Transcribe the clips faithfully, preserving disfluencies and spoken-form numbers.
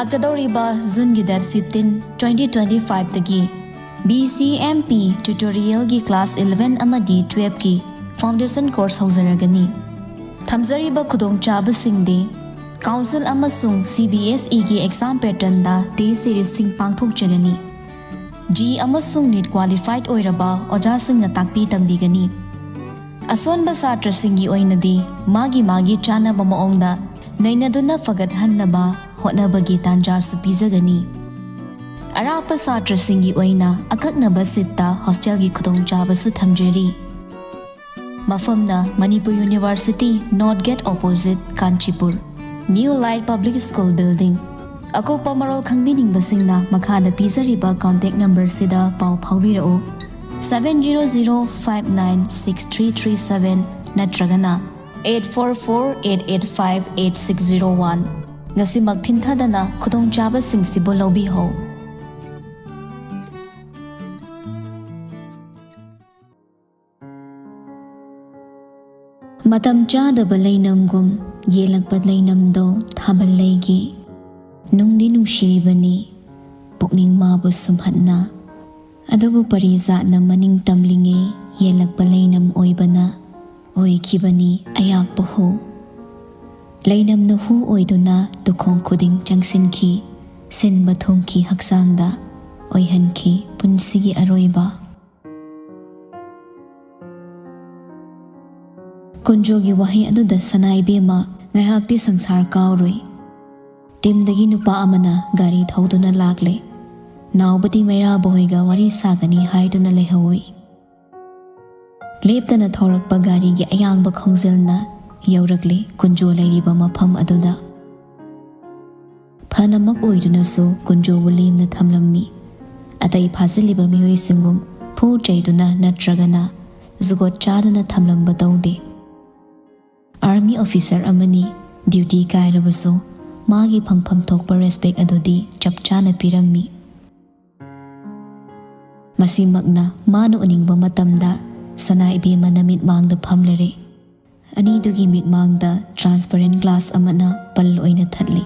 ꯂꯥꯛꯀꯗꯧꯔꯤꯕ ꯖꯨꯟꯒꯤ date fifteen, twenty twenty ꯐꯥꯏꯚꯇꯒꯤ ꯕꯤ ꯁꯤ ꯑꯦꯝ ꯄꯤ ꯇ꯭ꯌꯨꯇꯣꯔꯤꯌꯦꯜꯒꯤ ꯀ꯭ꯂꯥꯁ ꯏꯂꯚꯦꯟ ꯑꯃꯗꯤ ꯇꯨꯋꯦꯜꯐꯀꯤ ꯐꯥꯎꯟꯗꯦꯁꯟ ꯀꯣꯔꯁ ꯍꯧꯖꯔꯒꯅꯤ꯫ ꯊꯝꯖꯔꯤꯕ ꯈꯨꯗꯣꯡꯆꯥꯕꯁꯤꯡꯗꯤ: ꯀꯥꯎꯟꯁꯤꯜ ꯑꯃꯁꯨꯡ ꯁꯤ ꯕꯤ ꯑꯦꯁ ꯏꯒꯤ ꯑꯦꯛꯖꯥꯝ ꯄꯦꯇꯔꯟꯗ ꯇꯦꯁ ꯁꯤꯔꯤꯖꯁꯤꯡ ꯄꯥꯡꯊꯣꯛꯆꯒꯅꯤ꯫ ꯖꯤ ꯑꯃꯁꯨꯡ ꯅꯤꯠ ꯀ꯭ꯋꯥꯂꯤꯐꯥꯏꯗ ꯑꯣꯏꯔꯕ ꯑꯣꯖꯥꯁꯤꯡꯅ ꯇꯥꯛꯄꯤ ꯇꯝꯕꯤꯒꯅꯤ꯫ ꯑꯁꯣꯟꯕ ꯁꯥꯇ꯭ꯔꯁꯤꯡꯒꯤ ꯑꯣꯏꯅꯗꯤ ꯃꯥꯒꯤ ꯃꯥꯒꯤ ꯆꯥꯅꯕ ꯃꯑꯣꯡꯗ ꯅꯩꯅꯗꯨꯅ ꯐꯒꯠꯍꯟꯅꯕ ꯍꯣꯠꯅꯕꯒꯤ ꯇꯥꯟꯖꯥꯁꯨ ꯄꯤꯖꯒꯅꯤ꯫ ꯑꯔꯥꯞꯄ ꯁꯥꯇ꯭ꯔꯁꯤꯡꯒꯤ ꯑꯣꯏꯅ ꯑꯀꯛꯅꯕ ꯁꯤꯠꯇ ꯍꯣꯁꯇꯦꯜꯒꯤ ꯈꯨꯗꯣꯡꯆꯥꯕꯁꯨ ꯊꯝꯖꯔꯤ꯫ ꯃꯐꯝꯅ Manipur university, north gate opposite, Kanchipur. New light public school building. ꯑꯀꯨꯞꯄ ꯃꯔꯣꯜ ꯈꯪꯕꯤꯅꯤꯡꯕꯁꯤꯡꯅ ꯃꯈꯥꯗ ꯄꯤꯖꯔꯤꯕ ꯀꯣꯟꯇꯦꯛ ꯅꯝꯕꯔꯁꯤꯗ ꯄꯥꯎ ꯐꯥꯎꯕꯤꯔꯛꯎ, seven zero zero five nine six three three seven ꯅꯠꯇ꯭ꯔꯒꯅ eight four four eight eight five eight six zero one꯫ ꯉꯁꯤꯃꯛ ꯊꯤꯟꯊꯗꯅ ꯈꯨꯗꯣꯡꯆꯥꯕꯁꯤꯡꯁꯤꯕꯨ ꯂꯧꯕꯤꯍꯧ꯫ ꯃꯇꯝ ꯆꯥꯗꯕ ꯂꯩꯅꯝꯒꯨꯝ ꯌꯦꯜꯂꯛꯄ ꯂꯩꯅꯝꯗꯣ ꯊꯥꯕꯜ ꯂꯩꯒꯤ꯫ ꯅꯨꯡꯗꯤ ꯅꯨꯡꯁꯤꯔꯤꯕꯅꯤ ꯄꯨꯛꯅꯤꯡ ꯃꯥꯕꯨ ꯁꯨꯝꯍꯠꯅ꯫ ꯑꯗꯨꯕꯨ ꯄꯔꯤꯖꯥꯠꯅ ꯃꯅꯤꯡ ꯇꯝꯂꯤꯉꯩ ꯌꯦꯜꯂꯛꯄ ꯂꯩꯅꯝ ꯑꯣꯏꯕꯅ ꯑꯣꯏꯈꯤꯕꯅꯤ ꯑꯌꯥꯛꯄ ꯍꯨ꯫ ꯂꯩꯅꯝꯅ ꯍꯨ ꯑꯣꯏꯗꯨꯅ ꯇꯨꯈꯣꯡ ꯈꯨꯗꯤꯡ ꯆꯪꯁꯤꯟꯈꯤ, ꯁꯤꯟꯕ ꯊꯨꯡꯈꯤ ꯍꯛꯆꯥꯡꯗ, ꯑꯣꯏꯍꯟꯈꯤ ꯄꯨꯟꯁꯤꯒꯤ ꯑꯔꯣꯏꯕ꯫ ꯀꯨꯟꯖꯣꯒꯤ ꯋꯥꯍꯩ ꯑꯗꯨꯗ ꯁꯅꯥ ꯏꯕꯦꯝꯃ ꯉꯥꯏꯍꯥꯛꯇꯤ ꯁꯪꯁꯥꯔ ꯀꯥꯎꯔꯨꯏ꯫ ꯇꯤꯝꯗꯒꯤ ꯅꯨꯄꯥ ꯑꯃꯅ ꯒꯥꯔꯤ ꯊꯧꯗꯨꯅ ꯂꯥꯛꯂꯦ꯫ ꯅꯥꯎꯕꯗꯤ ꯃꯩꯔꯥꯕ ꯍꯣꯏꯒ ꯋꯥꯔꯤ ꯁꯥꯒꯅꯤ ꯍꯥꯏꯗꯨꯅ ꯂꯩꯍꯧꯏ꯫ ꯂꯦꯞꯇꯅ ꯊꯧꯔꯛꯄ ꯒꯥꯔꯤꯒꯤ ꯑꯌꯥꯡꯕ ꯈꯣꯡꯖꯦꯜꯅ ꯌꯧꯔꯛꯂꯦ ꯀꯨꯟꯖꯣ ꯂꯩꯔꯤꯕ ꯃꯐꯝ ꯑꯗꯨꯗ꯫ ꯐꯅꯃꯛ ꯑꯣꯏꯗꯨꯅꯁꯨ ꯀꯨꯟꯖꯣꯕꯨ ꯂꯦꯝꯅ ꯊꯝꯂꯝꯃꯤ꯫ ꯑꯇꯩ ꯐꯥꯖꯤꯜꯂꯤꯕ ꯃꯤꯑꯣꯏꯁꯤꯡꯒꯨꯝ ꯐꯨ ꯆꯩꯗꯨꯅ ꯅꯠꯇ꯭ꯔꯒꯅ ꯖꯨꯒꯣꯠ ꯆꯥꯗꯅ ꯊꯝꯂꯝꯕ ꯇꯧꯗꯦ꯫ ꯑꯥꯔꯃꯤ ꯑꯣꯐꯤꯁꯔ ꯑꯃꯅꯤ, ꯗ꯭ꯌꯨꯇꯤ ꯀꯥꯏꯔꯕꯁꯨ ꯃꯥꯒꯤ ꯐꯪꯐꯝ ꯊꯣꯛꯄ ꯔꯦꯁꯄꯦꯛ ꯑꯗꯨꯗꯤ ꯆꯞ ꯆꯥꯅ ꯄꯤꯔꯝꯃꯤ꯫ ꯃꯁꯤꯃꯛꯅ ꯃꯥꯅ ꯎꯅꯤꯡꯕ ꯃꯇꯝꯗ ꯁꯅꯥ ꯏꯕꯦꯝꯃꯅ ꯃꯤꯠꯃꯥꯡꯗ ꯐꯝꯂꯔꯦ꯫ ꯑꯅꯤꯗꯨꯒꯤ ꯃꯤꯠꯃꯥꯡꯗ ꯇ꯭ꯔꯥꯟꯁꯄꯔꯦꯟ ꯒ꯭ꯂꯥꯁ ꯑꯃꯅ ꯄꯜ ꯑꯣꯏꯅ ꯊꯠꯂꯤ꯫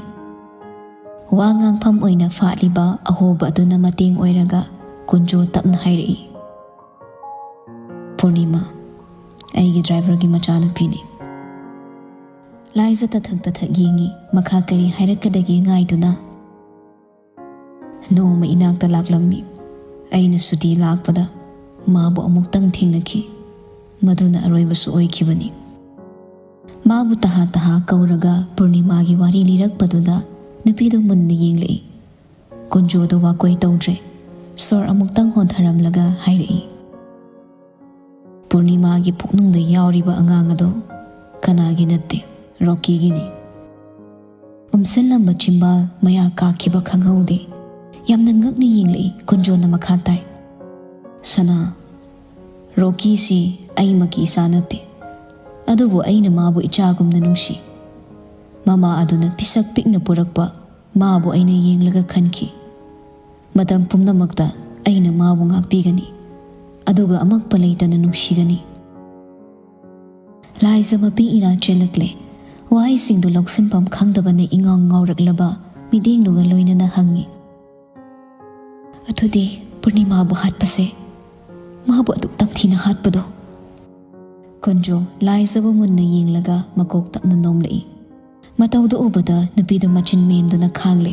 ꯋꯥ ꯉꯥꯡꯐꯝ ꯑꯣꯏꯅ ꯐꯥꯠꯂꯤꯕ ꯑꯍꯣꯕ ꯑꯗꯨꯅ ꯃꯇꯦꯡ ꯑꯣꯏꯔꯒ ꯀꯨꯟꯖꯣ ꯇꯞꯅ ꯍꯥꯏꯔꯛꯏ, "ꯄꯨꯔꯅꯤꯃꯥ, ꯑꯩꯒꯤ ꯗ꯭ꯔꯥꯏꯚꯔꯒꯤ ꯃꯆꯥꯅꯨꯄꯤꯅꯤ꯫" ꯂꯥꯏꯖ ꯇꯊꯛ ꯇꯊꯛ ꯌꯦꯡꯉꯤ, ꯃꯈꯥ ꯀꯔꯤ ꯍꯥꯏꯔꯛꯀꯗꯒꯦ ꯉꯥꯏꯗꯨꯅ꯫ "ꯅꯣꯡꯃ ꯏꯅꯥꯛꯇ ꯂꯥꯛꯂꯝꯃꯤ꯫ ꯑꯩꯅ ꯁꯨꯇꯤ ꯂꯥꯛꯄꯗ ꯃꯥꯕꯨ ꯑꯃꯨꯛꯇꯪ ꯊꯦꯡꯅꯈꯤ꯫ ꯃꯗꯨꯅ ꯑꯔꯣꯏꯕꯁꯨ ꯑꯣꯏꯈꯤꯕꯅꯤ꯫" ꯃꯥꯕꯨ ꯇꯍꯥ ꯇꯍꯥ ꯀꯧꯔꯒ ꯄꯨꯔꯅꯤꯃꯥꯒꯤ ꯋꯥꯔꯤ ꯂꯤꯔꯛꯄꯗꯨꯗ ꯅꯨꯄꯤꯗꯨ ꯃꯨꯟꯅ ꯌꯦꯡꯂꯛꯏ꯫ ꯀꯨꯟꯖꯣꯗꯨ ꯋꯥꯀꯣꯏ ꯇꯧꯗ꯭ꯔꯦ꯫ ꯁꯣꯔ ꯑꯃꯨꯛꯇꯪ ꯍꯣꯟꯊꯔꯝꯂꯒ ꯍꯥꯏꯔꯛꯏ, "ꯄꯨꯔꯅꯤꯃꯥꯒꯤ ꯄꯨꯛꯅꯨꯡꯗ ꯌꯥꯎꯔꯤꯕ ꯑꯉꯥꯡ ꯑꯗꯨ ꯀꯅꯥꯒꯤ ꯅꯠꯇꯦ, ꯔꯣꯀꯤꯒꯤꯅꯤ꯫" ꯎꯝꯁꯤꯜꯂꯝꯕ ꯆꯤꯝꯕꯥꯜ ꯃꯌꯥ ꯀꯥꯈꯤꯕ ꯈꯪꯍꯧꯗꯦ꯫ ꯌꯥꯝꯅ ꯉꯛꯅ ꯌꯦꯡꯂꯛꯏ꯫ ꯀꯨꯟꯖꯣꯅ ꯃꯈꯥ ꯇꯥꯏ, "ꯁꯅꯥ, ꯔꯣꯀꯤꯁꯤ ꯑꯩꯃꯛꯀꯤ ꯏꯆꯥ ꯅꯠꯇꯦ, ꯑꯗꯨꯕꯨ ꯑꯩꯅ ꯃꯥꯕꯨ ꯏꯆꯥꯒꯨꯝꯅ ꯅꯨꯡꯁꯤ꯫ ꯃꯃꯥ ꯑꯗꯨꯅ ꯄꯤꯁꯛ ꯄꯤꯛꯅ ꯄꯨꯔꯛꯄ ꯃꯥꯕꯨ ꯑꯩꯅ ꯌꯦꯡꯂꯒ ꯈꯟꯈꯤ꯫ ꯃꯇꯝ ꯄꯨꯝꯅꯃꯛꯇ ꯑꯩꯅ ꯃꯥꯕꯨ ꯉꯥꯛꯄꯤꯒꯅꯤ, ꯑꯗꯨꯒ ꯑꯃꯛꯄ ꯂꯩꯇꯅ ꯅꯨꯡꯁꯤꯒꯅꯤ꯫" ꯂꯥꯏꯖ ꯃꯄꯤ ꯏꯔꯥ ꯆꯦꯜꯂꯛꯂꯦ꯫ ꯋꯥꯍꯩꯁꯤꯡꯗꯨ ꯂꯧꯁꯤꯟꯐꯝ ꯈꯪꯗꯕꯅ ꯏꯉꯥꯎ ꯉꯥꯎꯔꯛꯂꯕ ꯃꯤꯠꯌꯦꯡꯗꯨꯒ ꯂꯣꯏꯅꯅ ꯍꯪꯉꯤ, "ꯑꯗꯨꯗꯤ ꯄꯨꯔꯅꯤꯃꯥꯕꯨ ꯍꯥꯠꯄꯁꯦ, ꯃꯥꯕꯨ ꯑꯗꯨꯛ ꯇꯝꯊꯤꯅ ꯍꯥꯠꯄꯗꯣ?" ꯀꯨꯟꯖꯣ ꯂꯥꯏꯖꯕꯨ ꯃꯨꯟꯅ ꯌꯦꯡꯂꯒ ꯃꯀꯣꯛ ꯇꯞꯅ ꯅꯣꯝꯂꯛꯏ꯫ ꯃꯇꯧꯗꯨ ꯎꯕꯗ ꯅꯨꯄꯤꯗꯨ ꯃꯆꯤꯟ ꯃꯦꯟꯗꯨꯅ ꯈꯥꯡꯂꯦ꯫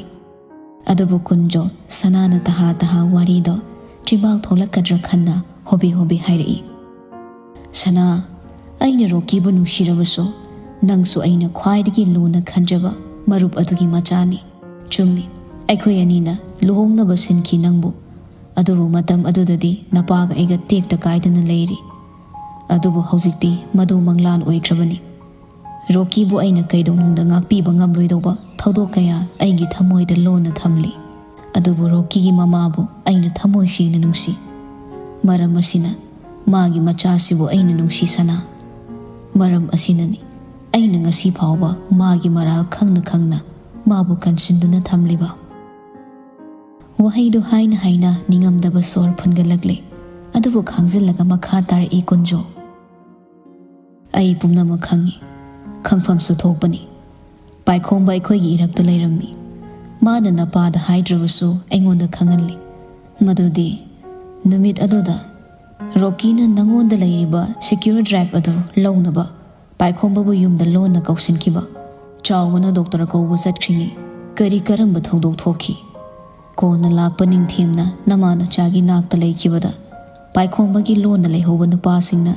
ꯑꯗꯨꯕꯨ ꯀꯨꯟꯖꯣ ꯁꯅꯥꯅ ꯇꯍꯥ ꯇꯍꯥ ꯋꯥꯔꯤꯗꯣ ꯆꯤꯕꯥꯎ ꯊꯣꯛꯂꯛꯀꯗ꯭ꯔꯥ ꯈꯟꯅ ꯍꯣꯕꯦ ꯍꯣꯕꯦ ꯍꯥꯏꯔꯛꯏ, "ꯁꯅꯥ, ꯑꯩꯅ ꯔꯣꯀꯤꯕꯨ ꯅꯨꯡꯁꯤꯔꯕꯁꯨ, ꯅꯪꯁꯨ ꯑꯩꯅ ꯈ꯭ꯋꯥꯏꯗꯒꯤ ꯂꯨꯅ ꯈꯟꯖꯕ ꯃꯔꯨꯞ ꯑꯗꯨꯒꯤ ꯃꯆꯥꯅꯤ꯫ ꯆꯨꯝꯃꯤ, ꯑꯩꯈꯣꯏ ꯑꯅꯤꯅ ꯂꯨꯍꯣꯡꯅꯕ ꯁꯤꯟꯈꯤ ꯅꯪꯕꯨ, ꯑꯗꯨꯕꯨ ꯃꯇꯝ ꯑꯗꯨꯗꯗꯤ ꯅꯄꯥꯒ ꯑꯩꯒ ꯇꯦꯛꯇ ꯀꯥꯏꯗꯅ ꯂꯩꯔꯤ꯫ ꯑꯗꯨꯕꯨ ꯍꯧꯖꯤꯛꯇꯤ ꯃꯗꯨ ꯃꯪꯂꯥꯟ ꯑꯣꯏꯈ꯭ꯔꯕꯅꯤ꯫ ꯔꯣꯀꯤꯕꯨ ꯑꯩꯅ ꯀꯩꯗꯧꯅꯨꯡꯗ ꯉꯥꯛꯄꯤꯕ ꯉꯝꯂꯣꯏꯗꯧꯕ ꯊꯧꯗꯣꯛ ꯀꯌꯥ ꯑꯩꯒꯤ ꯊꯃꯣꯏꯗ ꯂꯣꯟꯅ ꯊꯝꯂꯤ꯫ ꯑꯗꯨꯕꯨ ꯔꯣꯀꯤꯒꯤ ꯃꯃꯥꯕꯨ ꯑꯩꯅ ꯊꯃꯣꯏ ꯁꯦꯡꯅ ꯅꯨꯡꯁꯤ꯫ ꯃꯔꯝ ꯑꯁꯤꯅ ꯃꯥꯒꯤ ꯃꯆꯥꯁꯤꯕꯨ ꯑꯩꯅ ꯅꯨꯡꯁꯤ ꯁꯅꯥ꯫ ꯃꯔꯝ ꯑꯁꯤꯅꯅꯤ ꯑꯩꯅ ꯉꯁꯤ ꯐꯥꯎꯕ ꯃꯥꯒꯤ ꯃꯔꯥꯜ ꯈꯪꯅ ꯈꯪꯅ ꯃꯥꯕꯨ ꯀꯟꯁꯤꯟꯗꯨꯅ ꯊꯝꯂꯤꯕ꯫" ꯋꯥꯍꯩꯗꯨ ꯍꯥꯏꯅ ꯍꯥꯏꯅ ꯅꯤꯡꯉꯝꯗꯕ ꯁꯣꯔ ꯐꯨꯟꯒꯠꯂꯛꯂꯦ꯫ ꯑꯗꯨꯕꯨ ꯈꯥꯡꯖꯤꯜꯂꯒ ꯃꯈꯥ ꯇꯥꯔꯛꯏ ꯀꯨꯟꯖꯣ, "ꯑꯩ ꯄꯨꯝꯅꯃꯛ ꯈꯪꯏ, ꯈꯪꯐꯝꯁꯨ ꯊꯣꯛꯄꯅꯤ꯫ ꯄꯥꯏꯈꯣꯝꯕ ꯑꯩꯈꯣꯏꯒꯤ ꯏꯔꯛꯇ ꯂꯩꯔꯝꯃꯤ꯫ ꯃꯥꯅ ꯅꯄꯥꯗ ꯍꯥꯏꯗ꯭ꯔꯕꯁꯨ ꯑꯩꯉꯣꯟꯗ ꯈꯪꯍꯜꯂꯤ꯫ ꯃꯗꯨꯗꯤ ꯅꯨꯃꯤꯠ ꯑꯗꯨꯗ ꯔꯣꯀꯤꯅ ꯅꯉꯣꯟꯗ ꯂꯩꯔꯤꯕ ꯁꯦꯀ꯭ꯌꯨꯔ ꯗ꯭ꯔꯥꯏꯚ ꯑꯗꯨ ꯂꯧꯅꯕ ꯄꯥꯏꯈꯣꯝꯕꯕꯨ ꯌꯨꯝꯗ ꯂꯣꯟꯅ ꯀꯧꯁꯤꯟꯈꯤꯕ꯫ ꯆꯥꯎꯕꯅ ꯗꯣꯛꯇꯔ ꯀꯧꯕ ꯆꯠꯈ꯭ꯔꯤꯉꯩ ꯀꯔꯤ ꯀꯔꯝꯕ ꯊꯧꯗꯣꯛ ꯊꯣꯛꯈꯤ? ꯀꯣꯟꯅ ꯂꯥꯛꯄ ꯅꯤꯡꯊꯦꯝꯅ ꯅꯃꯥ ꯅꯆꯥꯒꯤ ꯅꯥꯛꯇ ꯂꯩꯈꯤꯕꯗ ꯄꯥꯏꯈꯣꯝꯕꯒꯤ ꯂꯣꯟꯅ ꯂꯩꯍꯧꯕ ꯅꯨꯄꯥꯁꯤꯡꯅ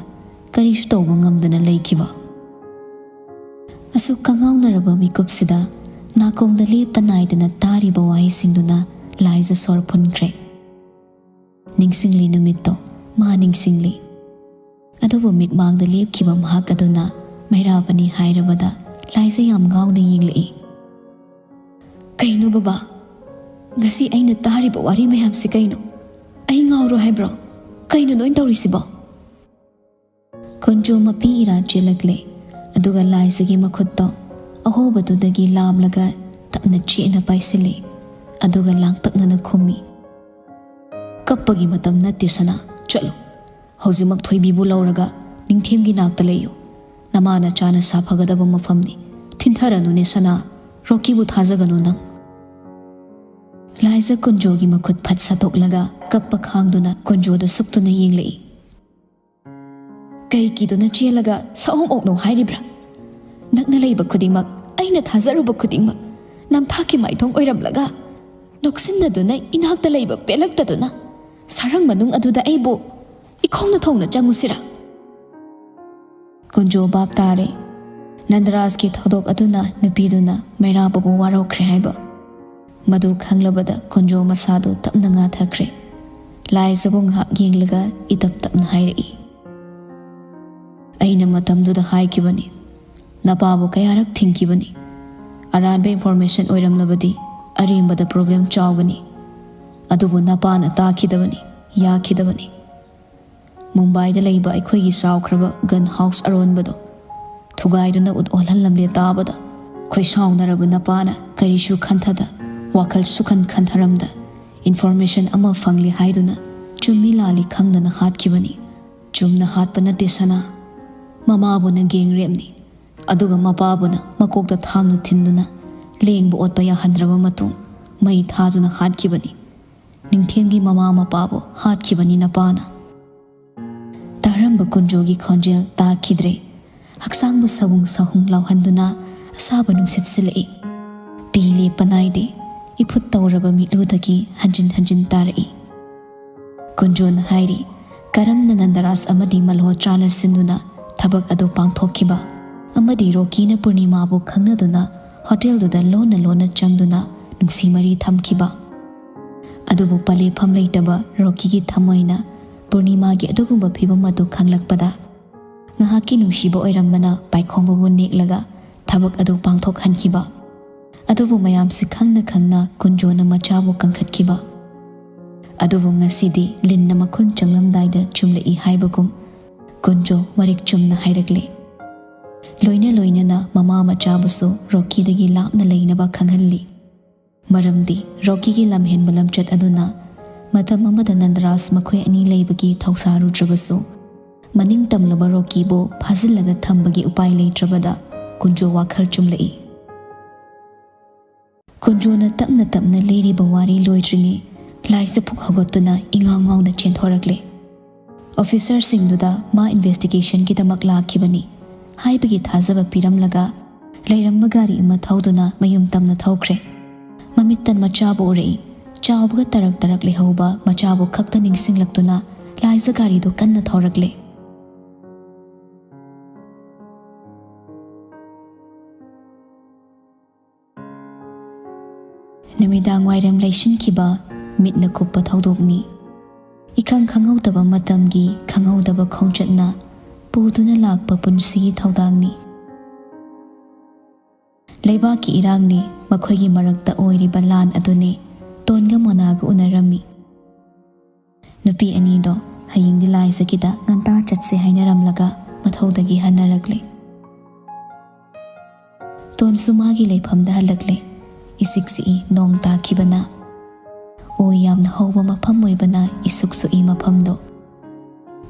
ꯀꯔꯤꯁꯨ ꯇꯧꯕ ꯉꯝꯗꯅ ꯂꯩꯈꯤꯕ꯫ ꯑꯁꯨꯛ ꯀꯉꯥꯎꯅꯔꯕ ꯃꯤꯀꯨꯞꯁꯤꯗ ꯅꯥꯀꯣꯡꯗ ꯂꯦꯞꯄ ꯅꯥꯏꯗꯅ ꯇꯥꯔꯤꯕ ꯋꯥꯍꯩꯁꯤꯡꯗꯨꯅ ꯂꯥꯏꯖ ꯁꯣꯔ ꯐꯨꯟꯈ꯭ꯔꯦ꯫ ꯅꯤꯡꯁꯤꯡꯂꯤ ꯅꯨꯃꯤꯠꯇꯣ, ꯃꯥ ꯅꯤꯡꯁꯤꯡꯂꯤ꯫ ꯑꯗꯨꯕꯨ ꯃꯤꯠꯃꯥꯡꯗ ꯂꯦꯞꯈꯤꯕ ꯃꯍꯥꯛ ꯑꯗꯨꯅ ꯃꯩꯔꯥꯕꯅꯤ ꯍꯥꯏꯔꯕꯗ ꯂꯥꯏꯖ ꯌꯥꯝ ꯉꯥꯎꯅ ꯌꯦꯡꯂꯛꯏ꯫ "ꯀꯩꯅꯣ ꯕꯕꯥ? ꯉꯁꯤ ꯑꯩꯅ ꯇꯥꯔꯤꯕ ꯋꯥꯔꯤ ꯃꯌꯥꯝꯁꯤ ꯀꯩꯅꯣ? ꯑꯩ ꯉꯥꯎꯔꯣ ꯍꯥꯏꯕ꯭ꯔꯣ? ꯀꯩꯅꯣ ꯅꯣꯏ ꯇꯧꯔꯤꯁꯤꯕꯣ?" ꯀꯨꯟꯖꯣ ꯃꯄꯤ ꯏꯔꯥ ꯆꯦꯜꯂꯛꯂꯦ, ꯑꯗꯨꯒ ꯂꯥꯏꯖꯒꯤ ꯃꯈꯨꯠꯇꯣ ꯑꯍꯣꯕꯗꯨꯗꯒꯤ ꯂꯥꯝꯂꯒ ꯇꯞꯅ ꯆꯦꯠꯅ ꯄꯥꯏꯁꯤꯜꯂꯤ, ꯑꯗꯨꯒ ꯂꯥꯡꯇꯛꯅꯅ ꯈꯨꯝꯃꯤ, "ꯀꯞꯄꯒꯤ ꯃꯇꯝ ꯅꯠꯇꯦ ꯁꯅꯥ, ꯆꯠꯂꯨ꯫ ꯍꯧꯖꯤꯛꯃꯛ ꯊꯣꯏꯕꯤꯕꯨ ꯂꯧꯔꯒ ꯅꯤꯡꯊꯦꯝꯒꯤ ꯅꯥꯛꯇ ꯂꯩꯌꯨ꯫ ꯅꯃꯥ ꯅꯆꯥꯅ ꯁꯥꯐꯒꯗꯕ ꯃꯐꯝꯅꯤ꯫ ꯊꯤꯟꯊꯔꯅꯨꯅꯦ ꯁꯅꯥ, ꯔꯣꯀꯤꯕꯨ ꯊꯥꯖꯒꯅꯨ ꯅꯪ꯫" ꯂꯥꯏꯖ ꯀꯨꯟꯖꯣꯒꯤ ꯃꯈꯨꯠ ꯐꯠ ꯁꯠꯇꯣꯛꯂꯒ ꯀꯞꯄ ꯈꯥꯡꯗꯨꯅ ꯀꯨꯟꯖꯣꯗ ꯁꯨꯛꯇꯨꯅ ꯌꯦꯡꯂꯛꯏ꯫ "ꯀꯩ ꯀꯤꯗꯨꯅ ꯆꯦꯜꯂꯒ ꯁꯑꯣꯝ ꯑꯣꯛꯅꯧ ꯍꯥꯏꯔꯤꯕ꯭ꯔꯥ? ꯅꯛꯅ ꯂꯩꯕ ꯈꯨꯗꯤꯡꯃꯛ, ꯑꯩꯅ ꯊꯥꯖꯔꯨꯕ ꯈꯨꯗꯤꯡꯃꯛ ꯅꯝꯊꯥꯛꯀꯤ ꯃꯥꯏꯊꯣꯡ ꯑꯣꯏꯔꯝꯂꯒ, ꯅꯣꯛꯁꯤꯟꯅꯗꯨꯅ ꯏꯅꯥꯛꯇ ꯂꯩꯕ ꯄꯦꯜꯂꯛꯇꯗꯨꯅ ꯁꯔꯪ ꯃꯅꯨꯡ ꯑꯗꯨꯗ ꯑꯩꯕꯨ ꯏꯈꯣꯡꯅ ꯊꯣꯡꯅ ꯆꯪꯉꯨꯁꯤꯔꯥ?" ꯀꯨꯟꯖꯣ ꯚꯥꯞ ꯇꯥꯔꯦ꯫ ꯅꯟꯗꯔꯥꯖꯀꯤ ꯊꯧꯗꯣꯛ ꯑꯗꯨꯅ ꯅꯨꯄꯤꯗꯨꯅ ꯃꯩꯔꯥꯕꯕꯨ ꯋꯥꯔꯧꯈ꯭ꯔꯦ ꯍꯥꯏꯕ꯫ ꯃꯗꯨ ꯈꯪꯂꯕꯗ ꯀꯨꯟꯖꯣ ꯃꯁꯥꯗꯨ ꯇꯞꯅ ꯉꯥꯊꯈ꯭ꯔꯦ꯫ ꯂꯥꯏꯖꯕꯨ ꯉꯥꯏꯍꯥꯛ ꯌꯦꯡꯂꯒ ꯏꯇꯞ ꯇꯞꯅ ꯍꯥꯏꯔꯛꯏ, "ꯑꯩꯅ ꯃꯇꯝꯗꯨꯗ ꯍꯥꯏꯈꯤꯕꯅꯤ, ꯅꯄꯥꯕꯨ ꯀꯌꯥꯔꯛ ꯊꯤꯡꯈꯤꯕꯅꯤ꯫ ꯑꯔꯥꯟꯕ ꯏꯟꯐꯣꯔꯃꯦꯁꯟ ꯑꯣꯏꯔꯝꯂꯕꯗꯤ ꯑꯔꯦꯝꯕꯗ ꯄ꯭ꯔꯣꯕ꯭ꯂꯦꯝ ꯆꯥꯎꯒꯅꯤ꯫ ꯑꯗꯨꯕꯨ ꯅꯄꯥꯅ ꯇꯥꯈꯤꯗꯕꯅꯤ, ꯌꯥꯈꯤꯗꯕꯅꯤ꯫ ꯃꯨꯝꯕꯥꯏꯗ ꯂꯩꯕ ꯑꯩꯈꯣꯏꯒꯤ ꯆꯥꯎꯈ꯭ꯔꯕ ꯒꯟ ꯍꯥꯎꯁ ꯑꯔꯣꯟꯕꯗꯣ ꯊꯨꯒꯥꯏꯗꯨꯅ ꯎꯠ ꯑꯣꯜꯍꯜꯂꯝꯂꯦ ꯇꯥꯕꯗ, ꯈꯣꯏꯁꯥꯎꯅꯔꯕ ꯅꯄꯥꯅ ꯀꯔꯤꯁꯨ ꯈꯟꯊꯗ, ꯋꯥꯈꯜ ꯁꯨꯈꯟ ꯈꯟꯊꯔꯝꯗ, ꯏꯟꯐꯣꯔꯃꯦꯁꯟ ꯑꯃ ꯐꯪꯂꯦ ꯍꯥꯏꯗꯨꯅ ꯆꯨꯝꯃꯤ ꯂꯥꯜꯂꯤ ꯈꯪꯗꯅ ꯍꯥꯠꯈꯤꯕꯅꯤ꯫ ꯆꯨꯝꯅ ꯍꯥꯠꯄ ꯅꯠꯇꯦ ꯁꯅꯥ, ꯃꯃꯥꯕꯨꯅ ꯒꯦꯡ ꯔꯦꯞꯅꯤ, ꯑꯗꯨꯒ ꯃꯄꯥꯕꯨꯅ ꯃꯀꯣꯛꯇ ꯊꯥꯡꯅ ꯊꯤꯟꯗꯨꯅ ꯂꯦꯡꯕ ꯑꯣꯠꯄ ꯌꯥꯍꯟꯗ꯭ꯔꯕ ꯃꯇꯨꯡ ꯃꯩ ꯊꯥꯗꯨꯅ ꯍꯥꯠꯈꯤꯕꯅꯤ꯫ ꯅꯤꯡꯊꯦꯝꯒꯤ ꯃꯃꯥ ꯃꯄꯥꯕꯨ ꯍꯥꯠꯈꯤꯕꯅꯤ ꯅꯄꯥꯅ꯫ ꯇꯥꯔꯝꯕ ꯀꯨꯟꯖꯣꯒꯤ ꯈꯣꯟꯖꯦꯜ ꯇꯥꯈꯤꯗ꯭ꯔꯦ꯫ ꯍꯛꯆꯥꯡꯕꯨ ꯁꯕꯨꯡ ꯁꯍꯨꯡ ꯂꯥꯎꯍꯟꯗꯨꯅ ꯑꯁꯥꯕ ꯅꯨꯡꯁꯤꯠ ꯁꯤꯜꯂꯛꯏ꯫ ꯄꯤ ꯂꯦꯞꯄ ꯅꯥꯏꯗꯦ꯫ ꯏꯐꯨꯠ ꯇꯧꯔꯕ ꯃꯤꯠꯂꯨꯗꯒꯤ ꯍꯟꯖꯤꯟ ꯍꯟꯖꯤꯟ ꯇꯥꯔꯛꯏ꯫ ꯀꯨꯟꯖꯣꯅ ꯍꯥꯏꯔꯤ, ꯀꯔꯝꯅ ꯅꯟꯗꯔꯥꯖ ꯑꯃꯗꯤ ꯃꯜꯍꯣꯇ꯭ꯔꯥꯅ ꯁꯤꯟꯗꯨꯅ ꯊꯕꯛ ꯑꯗꯨ ꯄꯥꯡꯊꯣꯛꯈꯤꯕ ꯑꯃꯗꯤ ꯔꯣꯀꯤꯅ ꯄꯨꯔꯅꯤꯃꯥꯕꯨ ꯈꯪꯅꯗꯨꯅ ꯍꯣꯇꯦꯜꯗꯨꯗ ꯂꯣꯟꯅ ꯂꯣꯟꯅ ꯆꯪꯗꯨꯅ ꯅꯨꯡꯁꯤ ꯃꯔꯤ ꯊꯝꯈꯤꯕ꯫ ꯑꯗꯨꯕꯨ ꯄꯂꯦꯐꯝ ꯂꯩꯇꯕ ꯔꯣꯀꯤꯒꯤ ꯊꯃꯣꯏꯅ ꯄꯨꯔꯅꯤꯃꯥꯒꯤ ꯑꯗꯨꯒꯨꯝꯕ ꯐꯤꯚꯝ ꯑꯗꯨ ꯈꯪꯂꯛꯄꯗ ꯉꯥꯏꯍꯥꯛꯀꯤ ꯅꯨꯡꯁꯤꯕ ꯑꯣꯏꯔꯝꯕꯅ ꯄꯥꯏꯈꯣꯝꯕꯕꯨ ꯅꯦꯛꯂꯒ ꯊꯕꯛ ꯑꯗꯨ ꯄꯥꯡꯊꯣꯛꯍꯟꯈꯤꯕ꯫ ꯑꯗꯨꯕꯨ ꯃꯌꯥꯝꯁꯤ ꯈꯪꯅ ꯈꯪꯅ ꯀꯨꯟꯖꯣꯅ ꯃꯆꯥꯕꯨ ꯀꯟꯈꯠꯈꯤꯕ꯫ ꯑꯗꯨꯕꯨ ꯉꯁꯤꯗꯤ ꯂꯤꯟꯅ ꯃꯈꯨꯟ ꯆꯪꯂꯝꯗꯥꯏꯗ ꯆꯨꯝꯂꯛꯏ ꯍꯥꯏꯕꯒꯨꯝ ꯀꯨꯟꯖꯣ ꯃꯔꯤꯛ ꯆꯨꯝꯅ ꯍꯥꯏꯔꯛꯂꯦ꯫ ꯂꯣꯏꯅ ꯂꯣꯏꯅꯅ ꯃꯃꯥ ꯃꯆꯥꯕꯨꯁꯨ ꯔꯣꯀꯤꯗꯒꯤ ꯂꯥꯞꯅ ꯂꯩꯅꯕ ꯈꯪꯍꯜꯂꯤ꯫ ꯃꯔꯝꯗꯤ ꯔꯣꯀꯤꯒꯤ ꯂꯝꯍꯦꯟꯕ ꯂꯝꯆꯠ ꯑꯗꯨꯅ ꯃꯇꯝ ꯑꯃꯗ ꯅꯟꯗꯔꯥꯖ ꯃꯈꯣꯏ ꯑꯅꯤ ꯂꯩꯕꯒꯤ ꯊꯧꯁꯥꯔꯨꯗ꯭ꯔꯕꯁꯨ, ꯃꯅꯤꯡ ꯇꯝꯂꯕ ꯔꯣꯀꯤꯕꯨ ꯐꯥꯖꯤꯜꯂꯒ ꯊꯝꯕꯒꯤ ꯎꯄꯥꯏ ꯂꯩꯇ꯭ꯔꯕꯗ ꯀꯨꯟꯖꯣ ꯋꯥꯈꯜ ꯆꯨꯝꯂꯛꯏ꯫ ꯀꯨꯟꯖꯣꯅ ꯇꯞꯅ ꯇꯞꯅ ꯂꯤꯔꯤꯕ ꯋꯥꯔꯤ ꯂꯣꯏꯗ꯭ꯔꯤꯉꯩ ꯂꯥꯏ ꯆꯐꯨ ꯍꯧꯒꯠꯇꯨꯅ ꯏꯉꯥꯎ ꯉꯥꯎꯅ ꯆꯦꯟꯊꯣꯔꯛꯂꯦ꯫ ꯑꯣꯐꯤꯁꯔꯁꯤꯡꯗꯨꯗ ꯃꯥ ꯏꯟꯚꯦꯁꯇꯤꯒꯦꯁꯟꯒꯤꯗꯃꯛ ꯂꯥꯛꯈꯤꯕꯅꯤ ꯍꯥꯏꯕꯒꯤ ꯊꯥꯖꯕ ꯄꯤꯔꯝꯂꯒ ꯂꯩꯔꯝꯕ ꯒꯥꯔꯤ ꯑꯃ ꯊꯧꯗꯨꯅ ꯃꯌꯨꯝ ꯇꯝꯅ ꯊꯧꯈ꯭ꯔꯦ꯫ ꯃꯃꯤꯠꯇ ꯃꯆꯥꯕꯨ ꯎꯔꯛꯏ꯫ ꯆꯥꯎꯕꯒ ꯇꯔꯛ ꯇꯔꯛ ꯂꯩꯍꯧꯕ ꯃꯆꯥꯕꯨ ꯈꯛꯇ ꯅꯤꯡꯁꯤꯡꯂꯛꯇꯨꯅ ꯂꯥꯏꯖ ꯒꯥꯔꯤꯗꯨ ꯀꯟꯅ ꯊꯧꯔꯛꯂꯦ꯫ ꯅꯨꯃꯤꯗꯥꯡ ꯋꯥꯏꯔꯝ ꯂꯩꯁꯤꯟꯈꯤꯕ ꯃꯤꯠꯅ ꯀꯨꯞꯄ ꯊꯧꯗꯣꯛꯅꯤ꯫ ꯏꯈꯪ ꯈꯪꯍꯧꯗꯕ ꯃꯇꯝꯒꯤ ꯈꯪꯍꯧꯗꯕ ꯈꯣꯡꯆꯠꯅ ꯄꯨꯗꯨꯅ ꯂꯥꯛꯄ ꯄꯨꯟꯁꯤꯒꯤ ꯊꯧꯗꯥꯡꯅꯤ꯫ ꯂꯩꯕꯥꯛꯀꯤ ꯏꯔꯥꯡꯅꯤ, ꯃꯈꯣꯏꯒꯤ ꯃꯔꯛꯇ ꯑꯣꯏꯔꯤꯕ ꯂꯥꯟ ꯑꯗꯨꯅꯤ꯫ ꯇꯣꯟꯒ ꯃꯣꯅꯥꯒ ꯎꯅꯔꯝꯃꯤ꯫ ꯅꯨꯄꯤ ꯑꯅꯤꯗꯣ ꯍꯌꯦꯡꯗꯤ ꯂꯥꯏꯖꯒꯤꯗ ꯉꯟꯇꯥ ꯆꯠꯁꯦ ꯍꯥꯏꯅꯔꯝꯂꯒ ꯃꯊꯧꯗꯒꯤ ꯍꯟꯅꯔꯛꯂꯦ꯫ ꯇꯣꯟꯁꯨ ꯃꯥꯒꯤ ꯂꯩꯐꯝꯗ ꯍꯜꯂꯛꯂꯦ꯫ ꯏꯁꯤꯛ ꯁꯤꯛꯏ, ꯅꯣꯡ ꯇꯥꯈꯤꯕꯅ꯫ ꯎ ꯌꯥꯝꯅ ꯍꯧꯕ ꯃꯐꯝ ꯑꯣꯏꯕꯅ ꯏꯁꯨꯛ ꯁꯨꯛꯏ ꯃꯐꯝꯗꯣ꯫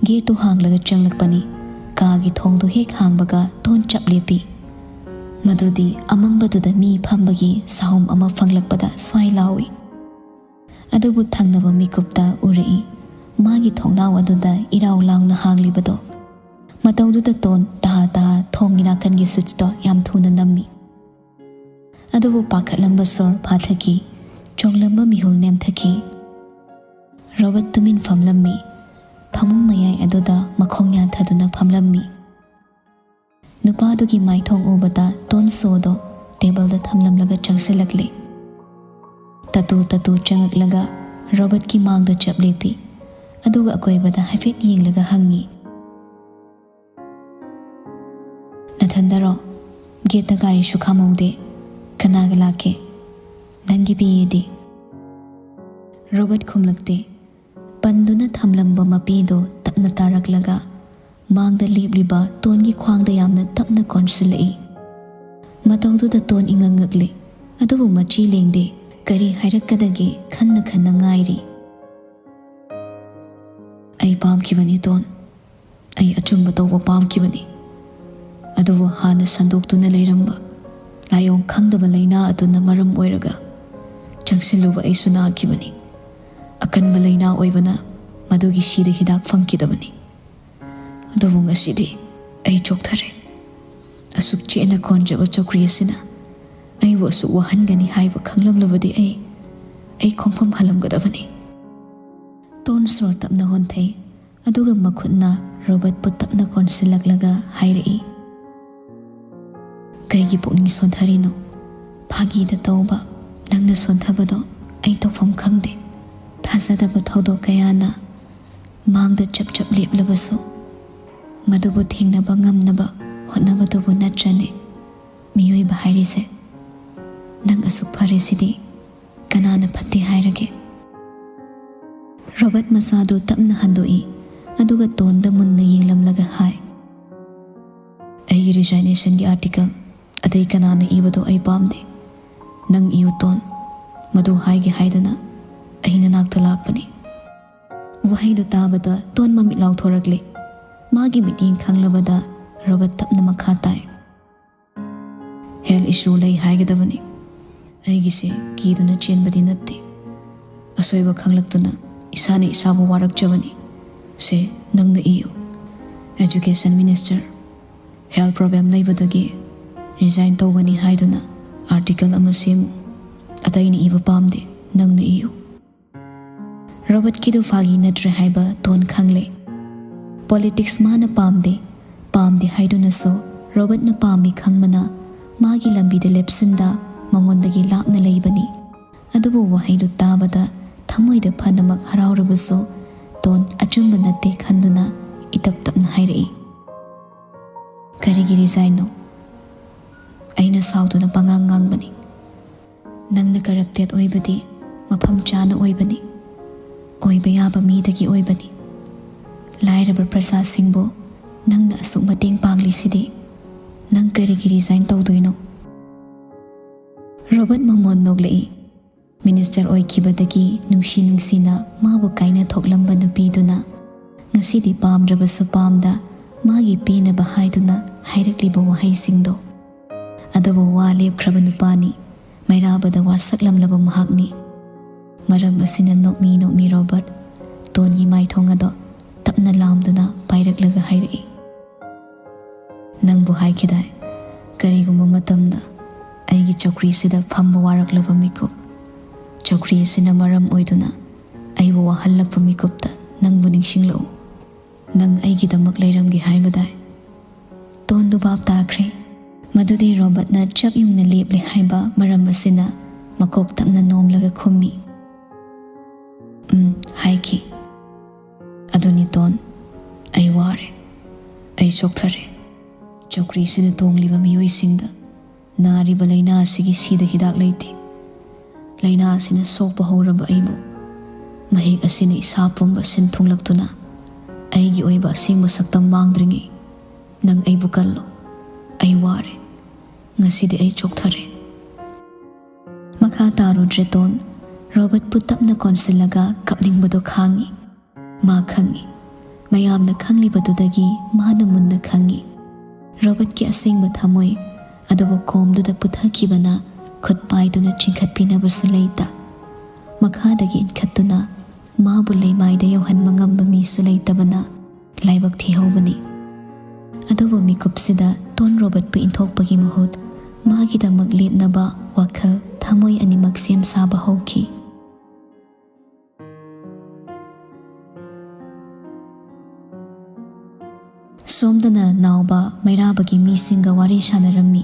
ꯒꯦꯠꯇꯨ ꯍꯥꯡꯂꯒ ꯆꯪꯂꯛꯄꯅꯤ꯫ ꯀꯥꯒꯤ ꯊꯣꯡꯗꯨ ꯍꯦꯛ ꯍꯥꯡꯕꯒ ꯇꯣꯟ ꯆꯞ ꯂꯦꯞꯄꯤ꯫ ꯃꯗꯨꯗꯤ ꯑꯃꯝꯕꯗꯨꯗ ꯃꯤ ꯐꯝꯕꯒꯤ ꯁꯥꯍꯨꯝ ꯑꯃ ꯐꯪꯂꯛꯄꯗ ꯁ꯭ꯋꯥꯏ ꯂꯥꯎꯏ꯫ ꯑꯗꯨꯕꯨ ꯊꯪꯅꯕ ꯃꯤꯀꯨꯞꯇ ꯎꯔꯛꯏ꯫ ꯃꯥꯒꯤ ꯊꯣꯡꯅꯥꯎ ꯑꯗꯨꯗ ꯏꯔꯥꯎ ꯂꯥꯎꯅ ꯍꯥꯡꯂꯤꯕꯗꯣ꯫ ꯃꯇꯧꯗꯨꯗ ꯇꯣꯟ ꯇꯍꯥ ꯇꯍꯥ ꯊꯣꯡꯒꯤ ꯅꯥꯀꯟꯒꯤ ꯁ꯭ꯋꯤꯠꯆꯇꯣ ꯌꯥꯝ ꯊꯨꯅ ꯅꯝꯃꯤ꯫ ꯑꯗꯨꯕꯨ ꯄꯥꯈꯠꯂꯝꯕ ꯁꯣꯔ ꯐꯥꯊꯈꯤ, ꯆꯣꯡꯂꯝꯕ ꯃꯤꯍꯨꯜ ꯅꯦꯝꯊꯈꯤ꯫ ꯔꯣꯕꯔꯠ ꯇꯨꯃꯤꯟ ꯐꯝꯂꯝꯃꯤ꯫ ꯐꯃꯨꯡ ꯃꯌꯥꯏ ꯑꯗꯨꯗ ꯃꯈꯣꯡ ꯌꯥꯟꯊꯗꯨꯅ ꯐꯝꯂꯝꯃꯤ꯫ ꯅꯨꯄꯥꯗꯨꯒꯤ ꯃꯥꯏꯊꯣꯡ ꯎꯕꯗ ꯇꯣꯟ ꯁꯣꯗꯣ ꯇꯦꯕꯜꯗ ꯊꯝꯂꯝꯂꯒ ꯆꯪꯁꯤꯜꯂꯛꯂꯦ꯫ ꯇꯇꯨ ꯇꯇꯨ ꯆꯪꯉꯛꯂꯒ ꯔꯣꯕꯔꯠꯀꯤ ꯃꯥꯡꯗ ꯆꯞ ꯂꯦꯞꯄꯤ꯫ ꯑꯗꯨꯒ ꯑꯀꯣꯏꯕꯗ ꯍꯥꯏꯐꯦꯠ ꯌꯦꯡꯂꯒ ꯍꯪꯉꯤ, "ꯅꯊꯟꯗꯔꯣ? ꯒꯦꯠꯇ ꯒꯥꯔꯤꯁꯨ ꯈꯥꯝꯍꯧꯗꯦ꯫ ꯀꯅꯥꯒ ꯂꯥꯛꯀꯦ? ꯅꯪꯒꯤ ꯄꯤꯌꯦꯗꯤ?" ꯔꯣꯕꯔꯠ ꯈꯨꯝꯂꯛꯇꯦ꯫ ꯄꯟꯗꯨꯅ ꯊꯝꯂꯝꯕ ꯃꯄꯤꯗꯣ ꯇꯞꯅ ꯇꯥꯔꯛꯂꯒ ꯃꯥꯡꯗ ꯂꯦꯞꯂꯤꯕ ꯇꯣꯟꯒꯤ ꯈ꯭ꯋꯥꯡꯗ ꯌꯥꯝꯅ ꯇꯞꯅ ꯀꯣꯟꯁꯤꯜꯂꯛꯏ꯫ ꯃꯇꯧꯗꯨꯗ ꯇꯣꯟ ꯏꯉꯛ ꯉꯛꯂꯦ, ꯑꯗꯨꯕꯨ ꯃꯆꯤ ꯂꯦꯡꯗꯦ꯫ ꯀꯔꯤ ꯍꯥꯏꯔꯛꯀꯗꯒꯦ ꯈꯟꯅ ꯈꯟꯅ ꯉꯥꯏꯔꯤ꯫ "ꯑꯩ ꯄꯥꯝꯈꯤꯕꯅꯤ ꯇꯣꯟ, ꯑꯩ ꯑꯆꯨꯝꯕ ꯇꯧꯕ ꯄꯥꯝꯈꯤꯕꯅꯤ꯫ ꯑꯗꯨꯕꯨ ꯍꯥꯟꯅ ꯁꯟꯗꯣꯛꯇꯨꯅ ꯂꯩꯔꯝꯕ ꯂꯥꯏꯑꯣꯡ ꯈꯪꯗꯕ ꯂꯥꯏꯅꯥ ꯑꯗꯨꯅ ꯃꯔꯝ ꯑꯣꯏꯔꯒ ꯆꯪꯁꯤꯜꯂꯨꯕ ꯑꯩꯁꯨ ꯅꯥꯈꯤꯕꯅꯤ꯫ ꯑꯀꯟꯕ ꯂꯥꯏꯅꯥ ꯑꯣꯏꯕꯅ ꯃꯗꯨꯒꯤ ꯁꯤꯗ ꯍꯤꯗꯥꯛ ꯐꯪꯈꯤꯗꯕꯅꯤ꯫ ꯑꯗꯨꯕꯨ ꯉꯁꯤꯗꯤ ꯑꯩ ꯆꯣꯛꯊꯔꯦ꯫ ꯑꯁꯨꯛ ꯆꯦꯠꯅ ꯀꯣꯟꯖꯕ ꯆꯧꯀ꯭ꯔꯤ ꯑꯁꯤꯅ ꯑꯩꯕꯨ ꯑꯁꯨꯛ ꯋꯥꯍꯟꯒꯅꯤ ꯍꯥꯏꯕ ꯈꯪꯂꯝꯂꯕꯗꯤ ꯑꯩ, ꯑꯩ ꯈꯣꯡꯐꯝ ꯍꯜꯂꯝꯒꯗꯕꯅꯤ꯫" ꯇꯣꯟ ꯁꯣꯔ ꯇꯞꯅ ꯍꯣꯟꯊꯩ, ꯑꯗꯨꯒ ꯃꯈꯨꯠꯅ ꯔꯣꯕꯔꯠꯄꯨ ꯇꯞꯅ ꯀꯣꯟꯁꯤꯜꯂꯛꯂꯒ ꯍꯥꯏꯔꯛꯏ, "ꯀꯩꯒꯤ ꯄꯨꯛꯅꯤꯡ ꯁꯣꯟꯊꯔꯤꯅꯣ? ꯐꯥꯒꯤꯗ ꯇꯧꯕ ꯅꯪꯅ ꯁꯣꯟꯊꯕꯗꯣ ꯑꯩ ꯇꯧꯐꯝ ꯈꯪꯗꯦ꯫ ꯊꯥꯖꯗꯕ ꯊꯧꯗꯣꯛ ꯀꯌꯥꯅ ꯃꯥꯡꯗ ꯆꯞ ꯆꯞ ꯂꯦꯞꯂꯕꯁꯨ, ꯃꯗꯨꯕꯨ ꯊꯦꯡꯅꯕ ꯉꯝꯅꯕ ꯍꯣꯠꯅꯕꯗꯨꯕꯨ ꯅꯠꯇ꯭ꯔꯅꯦ ꯃꯤꯑꯣꯏꯕ ꯍꯥꯏꯔꯤꯁꯦ? ꯅꯪ ꯑꯁꯨꯛ ꯐꯔꯤꯁꯤꯗꯤ ꯀꯅꯥꯅ ꯐꯠꯇꯦ ꯍꯥꯏꯔꯒꯦ?" ꯔꯣꯕꯔꯠ ꯃꯁꯥꯗꯨ ꯇꯞꯅ ꯍꯟꯗꯣꯛꯏ, ꯑꯗꯨꯒ ꯇꯣꯟꯗ ꯃꯨꯟꯅ ꯌꯦꯡꯂꯝꯂꯒ ꯍꯥꯏ, "ꯑꯩꯒꯤ ꯔꯤꯖꯥꯏꯅꯦꯁꯟꯒꯤ ꯑꯥꯔꯇꯤꯀꯜ ꯑꯇꯩ ꯀꯅꯥꯅ ꯏꯕꯗꯣ ꯑꯩ ꯄꯥꯝꯗꯦ꯫ ꯅꯪ ꯏꯌꯨ ꯇꯣꯟ, ꯃꯗꯨ ꯍꯥꯏꯒꯦ ꯍꯥꯏꯗꯅ ꯑꯩ ꯅꯅꯥꯛꯇ ꯂꯥꯛꯄꯅꯤ꯫" ꯋꯥꯍꯩꯗꯨ ꯇꯥꯕꯗ ꯇꯣꯟ ꯃꯃꯤꯠ ꯂꯥꯎꯊꯣꯔꯛꯂꯦ꯫ ꯃꯥꯒꯤ ꯃꯤꯠꯌꯦꯡ ꯈꯪꯂꯕꯗ ꯔꯣꯕꯔꯠ ꯇꯞꯅ ꯃꯈꯥ ꯇꯥꯏ, ꯍꯦꯜꯊ ꯏꯁꯨ ꯂꯩ ꯍꯥꯏꯒꯗꯕꯅꯤ꯫ ꯑꯩꯒꯤꯁꯦ ꯀꯤꯗꯨꯅ ꯆꯦꯟꯕꯗꯤ ꯅꯠꯇꯦ꯫ ꯑꯁꯣꯏꯕ ꯈꯪꯂꯛꯇꯨꯅ ꯏꯁꯥꯅ ꯏꯁꯥꯕꯨ ꯋꯥꯔꯛꯆꯕꯅꯤ꯫ ꯁꯦ, ꯅꯪꯅ ꯏꯌꯨ꯫ ꯑꯦꯖꯨꯀꯦꯁꯟ ꯃꯤꯅꯤꯁꯇꯔ, ꯍꯦꯜꯊ ꯄ꯭ꯔꯣꯕ꯭ꯂꯦꯝ ꯂꯩꯕꯗꯒꯤ ꯔꯤꯖꯥꯏꯟ ꯇꯧꯒꯅꯤ ꯍꯥꯏꯗꯨꯅ ꯑꯥꯔꯇꯤꯀꯜ ꯑꯃ ꯁꯦꯝꯃꯨ꯫ ꯑꯇꯩꯅ ꯏꯕ ꯄꯥꯝꯗꯦ, ꯅꯪꯅ ꯏꯌꯨ꯫ ꯔꯣꯕꯔꯠꯀꯤꯗꯨ ꯐꯥꯒꯤ ꯅꯠꯇ꯭ꯔꯦ ꯍꯥꯏꯕ ꯇꯣꯟ ꯈꯪꯂꯦ꯫ ꯄꯣꯂꯤꯇꯤꯛꯁ ꯃꯥꯅ ꯄꯥꯝꯗꯦ, ꯄꯥꯝꯗꯦ ꯍꯥꯏꯗꯨꯅꯁꯨ ꯔꯣꯕꯔꯠꯅ ꯄꯥꯝꯃꯤ ꯈꯪꯕꯅ ꯃꯥꯒꯤ ꯂꯝꯕꯤꯗ ꯂꯦꯞꯁꯤꯟꯗ ꯃꯉꯣꯟꯗꯒꯤ ꯂꯥꯞꯅ ꯂꯩꯕꯅꯤ꯫ ꯑꯗꯨꯕꯨ ꯋꯥꯍꯩꯗꯨ ꯇꯥꯕꯗ ꯊꯃꯣꯏꯗ ꯐꯅꯃꯛ ꯍꯔꯥꯎꯔꯕꯁꯨ ꯇꯣꯟ ꯑꯆꯨꯝꯕ ꯅꯠꯇꯦ ꯈꯟꯗꯨꯅ ꯏꯇꯞ ꯇꯞꯅ ꯍꯥꯏꯔꯛꯏ, "ꯀꯔꯤꯒꯤ ꯔꯤꯖꯥꯏꯟꯅꯣ?" ꯑꯩꯅ ꯁꯥꯎꯗꯨꯅ ꯄꯉꯥꯡ ꯉꯥꯡꯕꯅꯤ꯫ "ꯅꯪꯅ ꯀꯔꯞꯇꯦꯠ ꯑꯣꯏꯕꯗꯤ ꯃꯐꯝ ꯆꯥꯅ ꯑꯣꯏꯕꯅꯤ, ꯑꯣꯏꯕ ꯌꯥꯕ ꯃꯤꯗꯒꯤ ꯑꯣꯏꯕꯅꯤ꯫ ꯂꯥꯏꯔꯕ ꯄ꯭ꯔꯖꯥꯁꯤꯡꯕꯨ ꯅꯪꯅ ꯑꯁꯨꯛ ꯃꯇꯦꯡ ꯄꯥꯡꯂꯤꯁꯤꯗꯤ ꯅꯪ ꯀꯔꯤꯒꯤ ꯔꯤꯖꯥꯏꯟ ꯇꯧꯗꯣꯏꯅꯣ?" ꯔꯣꯕꯔꯠ ꯃꯃꯣꯟ ꯅꯣꯛꯂꯛꯏ꯫ ꯃꯤꯅꯤꯁꯇꯔ ꯑꯣꯏꯈꯤꯕꯗꯒꯤ ꯅꯨꯡꯁꯤ ꯅꯨꯡꯁꯤꯅ ꯃꯥꯕꯨ ꯀꯥꯏꯅ ꯊꯣꯛꯂꯝꯕ ꯅꯨꯄꯤꯗꯨꯅ ꯉꯁꯤꯗꯤ ꯄꯥꯝꯗ꯭ꯔꯕꯁꯨ ꯄꯥꯝꯗ ꯃꯥꯒꯤ ꯄꯦꯟꯅꯕ ꯍꯥꯏꯗꯨꯅ ꯍꯥꯏꯔꯛꯂꯤꯕ ꯋꯥꯍꯩꯁꯤꯡꯗꯣ꯫ ꯑꯗꯨꯕꯨ ꯋꯥ ꯂꯦꯞꯈ꯭ꯔꯕ ꯅꯨꯄꯥꯅꯤ, ꯃꯩꯔꯥꯕꯗ ꯋꯥꯁꯛꯂꯝꯂꯕ ꯃꯍꯥꯛꯅꯤ꯫ ꯃꯔꯝ ꯑꯁꯤꯅ ꯅꯣꯛꯃꯤ ꯅꯣꯛꯃꯤ ꯔꯣꯕꯔꯠ ꯇꯣꯟꯒꯤ ꯃꯥꯏꯊꯣꯡ ꯑꯗꯣ ꯇꯞꯅ ꯂꯥꯝꯗꯨꯅ ꯄꯥꯏꯔꯛꯂꯒ ꯍꯥꯏꯔꯛꯏ, "ꯅꯪꯕꯨ ꯍꯥꯏꯈꯤꯗꯥꯏ, ꯀꯔꯤꯒꯨꯝꯕ ꯃꯇꯝꯗ ꯑꯩꯒꯤ ꯆꯧꯀ꯭ꯔꯤꯁꯤꯗ ꯐꯝꯕ ꯋꯥꯔꯛꯂꯕ ꯃꯤꯀꯨꯞ, ꯆꯧꯀ꯭ꯔꯤ ꯑꯁꯤꯅ ꯃꯔꯝ ꯑꯣꯏꯗꯨꯅ ꯑꯩꯕꯨ ꯋꯥꯍꯜꯂꯛꯄ ꯃꯤꯀꯨꯞꯇ ꯅꯪꯕꯨ ꯅꯤꯡꯁꯤꯡꯂꯛꯎ꯫ ꯅꯪ ꯑꯩꯒꯤꯗꯃꯛ ꯂꯩꯔꯝꯒꯦ ꯍꯥꯏꯕꯗꯥꯏ?" ꯇꯣꯟꯗꯨ ꯚꯥꯞ ꯇꯥꯈ꯭ꯔꯦ꯫ ꯃꯗꯨꯗꯤ ꯔꯣꯕꯔꯠꯅ ꯆꯞ ꯌꯨꯡꯅ ꯂꯦꯞꯂꯦ ꯍꯥꯏꯕ ꯃꯔꯝ ꯑꯁꯤꯅ ꯃꯀꯣꯛ ꯇꯞꯅ ꯅꯣꯝꯂꯒ ꯈꯨꯝꯃꯤ, "ꯎꯝ, ꯍꯥꯏꯈꯤ꯫ ꯑꯗꯨꯅꯤ ꯇꯣꯟ, ꯑꯩ ꯋꯥꯔꯦ, ꯑꯩ ꯆꯣꯛꯊꯔꯦ꯫ ꯆꯧꯀ꯭ꯔꯤꯁꯤꯗ ꯇꯣꯡꯂꯤꯕ ꯃꯤꯑꯣꯏꯁꯤꯡꯗ ꯅꯥꯔꯤꯕ ꯂꯥꯏꯅꯥ ꯑꯁꯤꯒꯤ ꯁꯤꯗ ꯍꯤꯗꯥꯛ ꯂꯩꯇꯦ꯫ ꯂꯥꯏꯅꯥ ꯑꯁꯤꯅ ꯁꯣꯛꯄ ꯍꯧꯔꯕ ꯑꯩꯕꯨ ꯃꯍꯤꯛ ꯑꯁꯤꯅ ꯏꯁꯥ ꯄꯨꯝꯕ ꯁꯤꯟ ꯊꯨꯡꯂꯛꯇꯨꯅ ꯑꯩꯒꯤ ꯑꯣꯏꯕ ꯑꯁꯦꯡꯕ ꯁꯛꯇꯝ ꯃꯥꯡꯗ꯭ꯔꯤꯉꯩ ꯅꯪ ꯑꯩꯕꯨ ꯀꯜꯂꯣ꯫ ꯑꯩ ꯋꯥꯔꯦ꯫ ꯉꯁꯤꯗꯤ ꯑꯩ ꯆꯣꯛꯊꯔꯦ꯫" ꯃꯈꯥ ꯇꯥꯔꯨꯗ꯭ꯔꯦ ꯇꯣꯟ꯫ ꯔꯣꯕꯔꯠꯄꯨ ꯇꯞꯅ ꯀꯣꯟꯁꯤꯜꯂꯒ ꯀꯞꯅꯤꯡꯕꯗꯨ ꯈꯥꯡꯉꯤ꯫ ꯃꯥ ꯈꯪꯉꯤ꯫ ꯃꯌꯥꯝꯅ ꯈꯪꯂꯤꯕꯗꯨꯗꯒꯤ ꯃꯥꯅ ꯃꯨꯟꯅ ꯈꯪꯉꯤ꯫ ꯔꯣꯕꯔꯠꯀꯤ ꯑꯁꯦꯡꯕ ꯊꯃꯣꯏ ꯑꯗꯨꯕꯨ ꯀꯣꯝꯗꯨꯗ ꯄꯨꯊꯈꯤꯕꯅ ꯈꯨꯠ ꯄꯥꯏꯗꯨꯅ ꯆꯤꯡꯈꯠꯄꯤꯅꯕꯁꯨ ꯂꯩꯇ꯫ ꯃꯈꯥꯗꯒꯤ ꯏꯟꯈꯠꯇꯨꯅ ꯃꯥꯕꯨ ꯂꯩꯃꯥꯏꯗ ꯌꯧꯍꯟꯕ ꯉꯝꯕ ꯃꯤꯁꯨ ꯂꯩꯇꯕꯅ ꯂꯥꯏꯕꯛ ꯊꯤꯍꯧꯕꯅꯤ꯫ ꯑꯗꯨꯕꯨ ꯃꯤꯀꯨꯞꯁꯤꯗ ꯇꯣꯟ ꯔꯣꯕꯔꯠꯄꯨ ꯏꯟꯊꯣꯛꯄꯒꯤ ꯃꯍꯨꯠ ꯃꯥꯒꯤꯗꯃꯛ ꯂꯦꯞꯅꯕ ꯋꯥꯈꯜ ꯊꯃꯣꯏ ꯑꯅꯤꯃꯛ ꯁꯦꯝ ꯁꯥꯕ ꯍꯧꯈꯤ꯫ ꯁꯣꯝꯗꯅ ꯅꯥꯎꯕ ꯃꯩꯔꯥꯕꯒꯤ ꯃꯤꯁꯤꯡꯒ ꯋꯥꯔꯤ ꯁꯥꯟꯅꯔꯝꯃꯤ꯫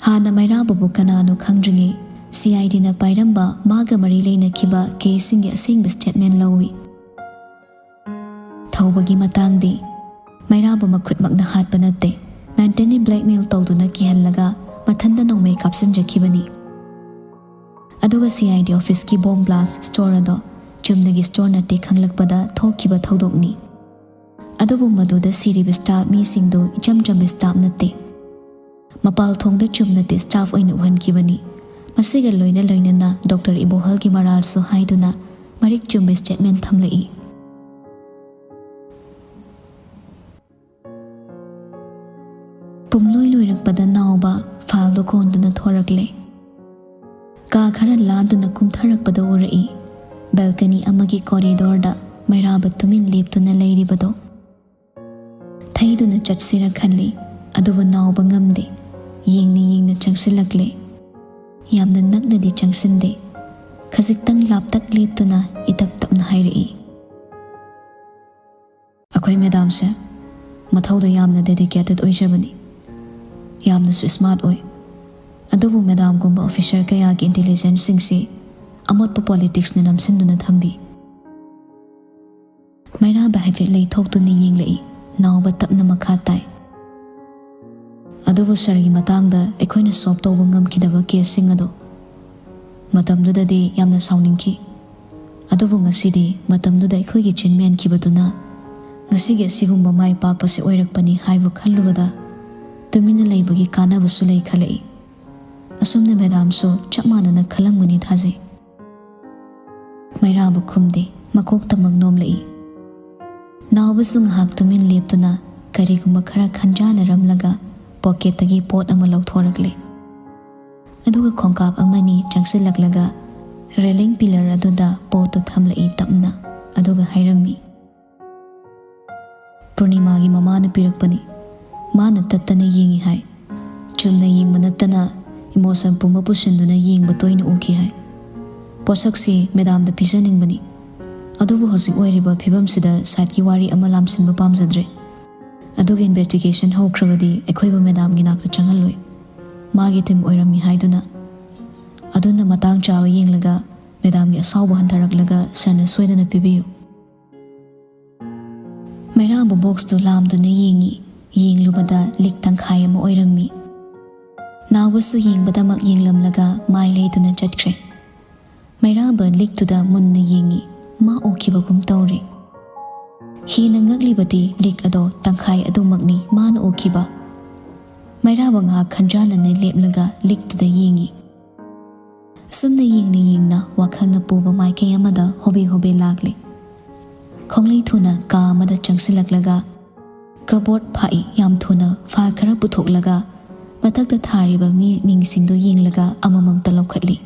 ꯍꯥꯟꯅ ꯃꯩꯔꯥꯕꯕꯨ ꯀꯅꯥꯅꯣ ꯈꯪꯗ꯭ꯔꯤꯉꯩ ꯁꯤ ꯑꯥꯏ ꯗꯤꯅ ꯄꯥꯏꯔꯝꯕ ꯃꯥꯒ ꯃꯔꯤ ꯂꯩꯅꯈꯤꯕ ꯀꯦꯁꯁꯤꯡꯒꯤ ꯑꯁꯦꯡꯕ ꯁ꯭ꯇꯦꯠꯃꯦꯟ ꯂꯧꯏ꯫ ꯊꯧꯕꯒꯤ ꯃꯇꯥꯡꯗꯤ ꯃꯩꯔꯥꯕ ꯃꯈꯨꯠꯃꯛꯅ ꯍꯥꯠꯄ ꯅꯠꯇꯦ, ꯃꯦꯟꯇꯦꯟꯂꯤ ꯕ꯭ꯂꯦꯛꯃꯦꯜ ꯇꯧꯗꯨꯅ ꯀꯤꯍꯜꯂꯒ ꯃꯊꯟꯇ ꯅꯣꯡꯃꯩ ꯀꯥꯞꯁꯤꯟꯖꯈꯤꯕꯅꯤ꯫ ꯑꯗꯨꯒ ꯁꯤ ꯑꯥꯏ ꯗꯤ ꯑꯣꯐꯤꯁꯀꯤ ꯕꯣꯝ ꯕ꯭ꯂꯥꯁ ꯁ꯭ꯇꯣꯔ ꯑꯗꯣ ꯆꯨꯝꯅꯒꯤ ꯁ꯭ꯇꯣꯔ ꯅꯠꯇꯦ ꯈꯪꯂꯛꯄꯗ ꯊꯣꯛꯈꯤꯕ ꯊꯧꯗꯣꯛꯅꯤ꯫ ꯑꯗꯨꯕꯨ ꯃꯗꯨꯗ ꯁꯤꯔꯤꯕ ꯁ꯭ꯇꯥꯐ ꯃꯤꯁꯤꯡꯗꯨ ꯏꯆꯝ ꯆꯝꯕ ꯁ꯭ꯇꯥꯐ ꯅꯠꯇꯦ꯫ ꯃꯄꯥꯜ ꯊꯣꯡꯗ ꯆꯨꯝꯅ ꯗꯤꯁꯇꯥꯔꯕ ꯑꯣꯏꯅ ꯎꯍꯟꯈꯤꯕꯅꯤ꯫ ꯃꯁꯤꯒ ꯂꯣꯏꯅ ꯂꯣꯏꯅꯅ ꯗꯣꯛꯇꯔ ꯏꯕꯣꯍꯜꯒꯤ ꯃꯔꯥꯜꯁꯨ ꯍꯥꯏꯗꯨꯅ ꯃꯔꯤꯛ ꯆꯨꯝꯕ ꯁ꯭ꯇꯦꯠꯃꯦꯟ ꯊꯝꯂꯛꯏ꯫ ꯄꯨꯝꯂꯣꯏ ꯂꯣꯏꯔꯛꯄꯗ ꯅꯥꯎꯕ ꯐꯥꯏꯜꯗꯣ ꯀꯣꯟꯗꯨꯅ ꯊꯣꯔꯛꯂꯦ꯫ ꯀꯥ ꯈꯔ ꯂꯥꯟꯗꯨꯅ ꯀꯨꯝꯊꯔꯛꯄꯗ ꯎꯔꯛꯏ, ꯕꯦꯜꯀꯅꯤ ꯑꯃꯒꯤ ꯀꯣꯔꯤꯗꯣꯔꯗ ꯃꯩꯔꯥꯕ ꯇꯨꯃꯤꯟ ꯂꯦꯞꯇꯨꯅ ꯂꯩꯔꯤꯕꯗꯣ꯫ ꯊꯩꯗꯨꯅ ꯆꯠꯁꯤꯔ ꯈꯜꯂꯤ, ꯑꯗꯨꯕꯨ ꯅꯥꯎꯕ ꯉꯝꯗꯦ꯫ ꯌꯦꯡꯅ ꯌꯦꯡꯅ ꯆꯪꯁꯤꯜꯂꯛꯂꯦ꯫ ꯌꯥꯝꯅ ꯅꯛꯅꯗꯤ ꯆꯪꯁꯤꯟꯗꯦ꯫ ꯈꯖꯤꯛꯇꯪ ꯂꯥꯞꯇꯛ ꯂꯦꯞꯇꯨꯅ ꯏꯇꯞ ꯇꯞꯅ ꯍꯥꯏꯔꯛꯏ꯫ ꯑꯩꯈꯣꯏ ꯃꯦꯗꯥꯝꯁꯦ ꯃꯊꯧꯗ ꯌꯥꯝꯅ ꯗꯦꯗꯤꯀꯦꯇꯦꯠ ꯑꯣꯏꯖꯕꯅꯤ꯫ ꯌꯥꯝꯅꯁꯨ ꯁ꯭ꯃꯥꯔꯠ ꯑꯣꯏ꯫ ꯑꯗꯨꯕꯨ ꯃꯦꯗꯥꯝꯒꯨꯝꯕ ꯑꯣꯐꯤꯁꯔ ꯀꯌꯥꯒꯤ ꯏꯟꯇꯦꯂꯤꯖꯦꯟꯁꯁꯤꯡꯁꯤ ꯑꯃꯣꯠꯄ ꯄꯣꯂꯤꯇꯤꯛꯁꯅ ꯅꯝꯁꯤꯟꯗꯨꯅ ꯊꯝꯕꯤ꯫ ꯃꯩꯔꯥꯕ ꯍꯥꯏꯐꯦꯠ ꯂꯩꯊꯣꯛꯇꯨꯅ ꯌꯦꯡꯂꯛꯏ꯫ ꯅꯥꯎꯕ ꯇꯞꯅ ꯃꯈꯥ ꯇꯥꯏ꯫ ꯑꯗꯨꯕꯨ ꯁꯥꯔꯒꯤ ꯃꯇꯥꯡꯗ ꯑꯩꯈꯣꯏꯅ ꯁꯣꯜꯕ ꯇꯧꯕ ꯉꯝꯈꯤꯗꯕ ꯀꯦꯁꯁꯤꯡ ꯑꯗꯣ ꯃꯇꯝꯗꯨꯗꯗꯤ ꯌꯥꯝꯅ ꯁꯥꯎꯅꯤꯡꯈꯤ꯫ ꯑꯗꯨꯕꯨ ꯉꯁꯤꯗꯤ ꯃꯇꯝꯗꯨꯗ ꯑꯩꯈꯣꯏꯒꯤ ꯆꯤꯟ ꯃꯦꯟꯈꯤꯕꯗꯨꯅ ꯉꯁꯤꯒꯤ ꯑꯁꯤꯒꯨꯝꯕ ꯃꯥꯏ ꯄꯥꯛꯄꯁꯦ ꯑꯣꯏꯔꯛꯄꯅꯤ ꯍꯥꯏꯕ ꯈꯜꯂꯨꯕꯗ ꯇꯨꯃꯤꯟꯅ ꯂꯩꯕꯒꯤ ꯀꯥꯟꯅꯕꯁꯨ ꯂꯩ ꯈꯜꯂꯛꯏ꯫ ꯑꯁꯨꯝꯅ ꯃꯦꯗꯥꯝꯁꯨ ꯆꯞ ꯃꯥꯟꯅꯅ ꯈꯜꯂꯝꯒꯅꯤ ꯊꯥꯖꯩ꯫ ꯃꯩꯔꯥꯕ ꯈꯨꯝꯗꯦ, ꯃꯀꯣꯛꯇꯃꯛ ꯅꯣꯝꯂꯛꯏ꯫ ꯅꯥꯎꯕꯁꯨ ꯉꯥꯏꯍꯥꯛ ꯇꯨꯃꯤꯟ ꯂꯦꯞꯇꯨꯅ ꯀꯔꯤꯒꯨꯝꯕ ꯈꯔ ꯈꯟꯖꯥꯅꯔꯝꯂꯒ ꯄꯣꯀꯦꯠꯇꯒꯤ ꯄꯣꯠ ꯑꯃ ꯂꯧꯊꯣꯔꯛꯂꯦ꯫ ꯑꯗꯨꯒ ꯈꯣꯡꯀꯥꯞ ꯑꯃꯅꯤ ꯆꯪꯁꯤꯜꯂꯛꯂꯒ ꯔꯦꯂꯤꯡ ꯄꯤꯂꯔ ꯑꯗꯨꯗ ꯄꯣꯠꯇꯨ ꯊꯝꯂꯛꯏ ꯇꯞꯅ꯫ ꯑꯗꯨꯒ ꯍꯥꯏꯔꯝꯃꯤ, "ꯄꯨꯔꯅꯤꯃꯥꯒꯤ ꯃꯃꯥꯅ ꯄꯤꯔꯛꯄꯅꯤ꯫ ꯃꯥꯅ ꯇꯠꯇꯅ ꯌꯦꯡꯉꯤ ꯍꯥꯏ꯫ ꯆꯨꯝꯅ ꯌꯦꯡꯕ ꯅꯠꯇꯅ ꯏꯃꯣꯁꯟ ꯄꯨꯝꯕ ꯄꯨꯁꯤꯟꯗꯨꯅ ꯌꯦꯡꯕ ꯇꯣꯏꯅ ꯎꯈꯤ ꯍꯥꯏ꯫ ꯄꯣꯠꯁꯛꯁꯤ ꯃꯦꯗꯥꯝꯗ ꯄꯤꯖꯅꯤꯡꯕꯅꯤ꯫ ꯑꯗꯨꯕꯨ ꯍꯧꯖꯤꯛ ꯑꯣꯏꯔꯤꯕ ꯐꯤꯕꯝꯁꯤꯗ ꯁꯥꯏꯠꯀꯤ ꯋꯥꯔꯤ ꯑꯃ ꯂꯥꯝꯁꯤꯟꯕ ꯄꯥꯝꯖꯗ꯭ꯔꯦ꯫ ꯑꯗꯨꯒ ꯏꯟꯚꯦꯁꯇꯤꯒꯦꯁꯟ ꯍꯧꯈ꯭ꯔꯕꯗꯤ ꯑꯩꯈꯣꯏꯕꯨ ꯃꯦꯗꯥꯝꯒꯤ ꯅꯥꯛꯇ ꯆꯪꯍꯜꯂꯣꯏ꯫ ꯃꯥꯒꯤ ꯇꯤꯝ ꯑꯣꯏꯔꯝꯃꯤ ꯍꯥꯏꯗꯨꯅ꯫ ꯑꯗꯨꯅ ꯃꯇꯥꯡ ꯆꯥꯕ ꯌꯦꯡꯂꯒ ꯃꯦꯗꯥꯝꯒꯤ ꯑꯁꯥꯎꯕ ꯍꯟꯊꯔꯛꯂꯒ ꯁꯥꯔꯅ ꯁꯣꯏꯗꯅ ꯄꯤꯕꯤꯌꯨ꯫" ꯃꯩꯔꯥꯕ ꯕꯣꯛꯁꯇꯨ ꯂꯥꯝꯗꯨꯅ ꯌꯦꯡꯉꯤ꯫ ꯌꯦꯡꯂꯨꯕꯗ ꯂꯤꯛ ꯇꯪꯈꯥꯏ ꯑꯃ ꯑꯣꯏꯔꯝꯃꯤ꯫ ꯅꯥꯎꯕꯁꯨ ꯌꯦꯡꯕꯗꯃꯛ ꯌꯦꯡꯂꯝꯂꯒ ꯃꯥꯏ ꯂꯩꯗꯨꯅ ꯆꯠꯈ꯭ꯔꯦ꯫ ꯃꯩꯔꯥꯕ ꯂꯤꯛꯇꯨꯗ ꯃꯨꯟꯅ ꯌꯦꯡꯉꯤ꯫ ꯃꯥ ꯎꯈꯤꯕꯒꯨꯝ ꯇꯧꯔꯦ꯫ ꯍꯦꯟꯅ ꯉꯛꯂꯤꯕꯗꯤ ꯂꯤꯛ ꯑꯗꯣ ꯇꯪꯈꯥꯏ ꯑꯗꯨꯃꯛꯅꯤ ꯃꯥꯅ ꯎꯈꯤꯕ꯫ ꯃꯩꯔꯥꯕ ꯉꯥꯏꯍꯥꯛ ꯈꯟꯖꯥꯟꯅꯅ ꯂꯦꯞꯂꯒ ꯂꯤꯛꯇꯨꯗ ꯌꯦꯡꯉꯤ꯫ ꯑꯁꯨꯝꯅ ꯌꯦꯡꯅ ꯌꯦꯡꯅ ꯋꯥꯈꯜꯅ ꯄꯨꯕ ꯃꯥꯏꯀꯩ ꯑꯃꯗ ꯍꯣꯕꯦ ꯍꯣꯕꯦ ꯂꯥꯛꯂꯦ꯫ ꯈꯣꯡꯂꯩ ꯊꯨꯅ ꯀꯥ ꯑꯃꯗ ꯆꯪꯁꯤꯜꯂꯛꯂꯒ ꯀꯕꯣꯔꯗ ꯐꯥꯛꯏ꯫ ꯌꯥꯝ ꯊꯨꯅ ꯐꯥꯏꯜ ꯈꯔ ꯄꯨꯊꯣꯛꯂꯒ ꯃꯊꯛꯇ ꯊꯥꯔꯤꯕ ꯃꯤ ꯃꯤꯡꯁꯤꯡꯗꯨ ꯌꯦꯡꯂꯒ ꯑꯃꯃꯝꯇ ꯂꯧꯈꯠꯂꯤ꯫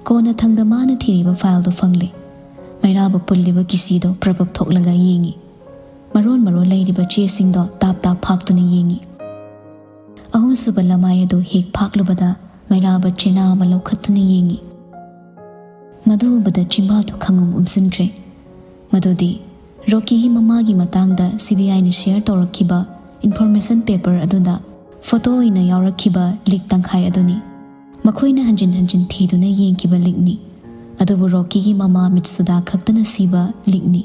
ꯀꯣꯟꯅꯊꯪꯗ ꯃꯥꯅ ꯊꯤꯔꯤꯕ ꯐꯥꯏꯜꯗꯨ ꯐꯪꯂꯦ꯫ ꯃꯩꯔꯥꯕ ꯄꯨꯜꯂꯤꯕ ꯀꯤꯁꯤꯗꯣ ꯄ꯭ꯔꯕꯞ ꯊꯣꯛꯂꯒ ꯌꯦꯡꯉꯤ꯫ ꯃꯔꯣꯟ ꯃꯔꯣꯟ ꯂꯩꯔꯤꯕ ꯆꯦꯁꯤꯡꯗꯣ ꯇꯥꯞ ꯇꯥꯞ ꯐꯥꯛꯇꯨꯅ ꯌꯦꯡꯉꯤ꯫ ꯑꯍꯨꯝꯁꯨꯕ ꯂꯃꯥꯏ ꯑꯗꯨ ꯍꯦꯛ ꯐꯥꯛꯂꯨꯕꯗ ꯃꯩꯔꯥꯕ ꯆꯦꯅꯥ ꯑꯃ ꯂꯧꯈꯠꯇꯨꯅ ꯌꯦꯡꯉꯤ꯫ ꯃꯗꯨ ꯎꯕꯗ ꯆꯤꯝꯕꯥꯜꯗꯨ ꯈꯪꯎꯝ ꯎꯝꯁꯤꯟꯈ꯭ꯔꯦ꯫ ꯃꯗꯨꯗꯤ ꯔꯣꯀꯤꯒꯤ ꯃꯃꯥꯒꯤ ꯃꯇꯥꯡꯗ ꯁꯤ ꯕꯤ ꯑꯥꯏꯅ ꯁꯤꯌꯔ ꯇꯧꯔꯛꯈꯤꯕ ꯏꯟꯐꯣꯔꯃꯦꯁꯟ ꯄꯦꯄꯔ ꯑꯗꯨꯗ ꯐꯣꯇꯣ ꯑꯣꯏꯅ ꯌꯥꯎꯔꯛꯈꯤꯕ ꯂꯤꯛ ꯇꯪꯈꯥꯏ ꯑꯗꯨꯅꯤ꯫ ꯃꯈꯣꯏꯅ ꯍꯟꯖꯤꯟ ꯍꯟꯖꯤꯟ ꯊꯤꯗꯨꯅ ꯌꯦꯡꯈꯤꯕ ꯂꯤꯛꯅꯤ꯫ ꯑꯗꯨꯕꯨ ꯔꯣꯀꯤꯒꯤ ꯃꯃꯥ ꯃꯤꯠꯁꯨꯗꯥ ꯈꯛꯇꯅ ꯁꯤꯕ ꯂꯤꯛꯅꯤ꯫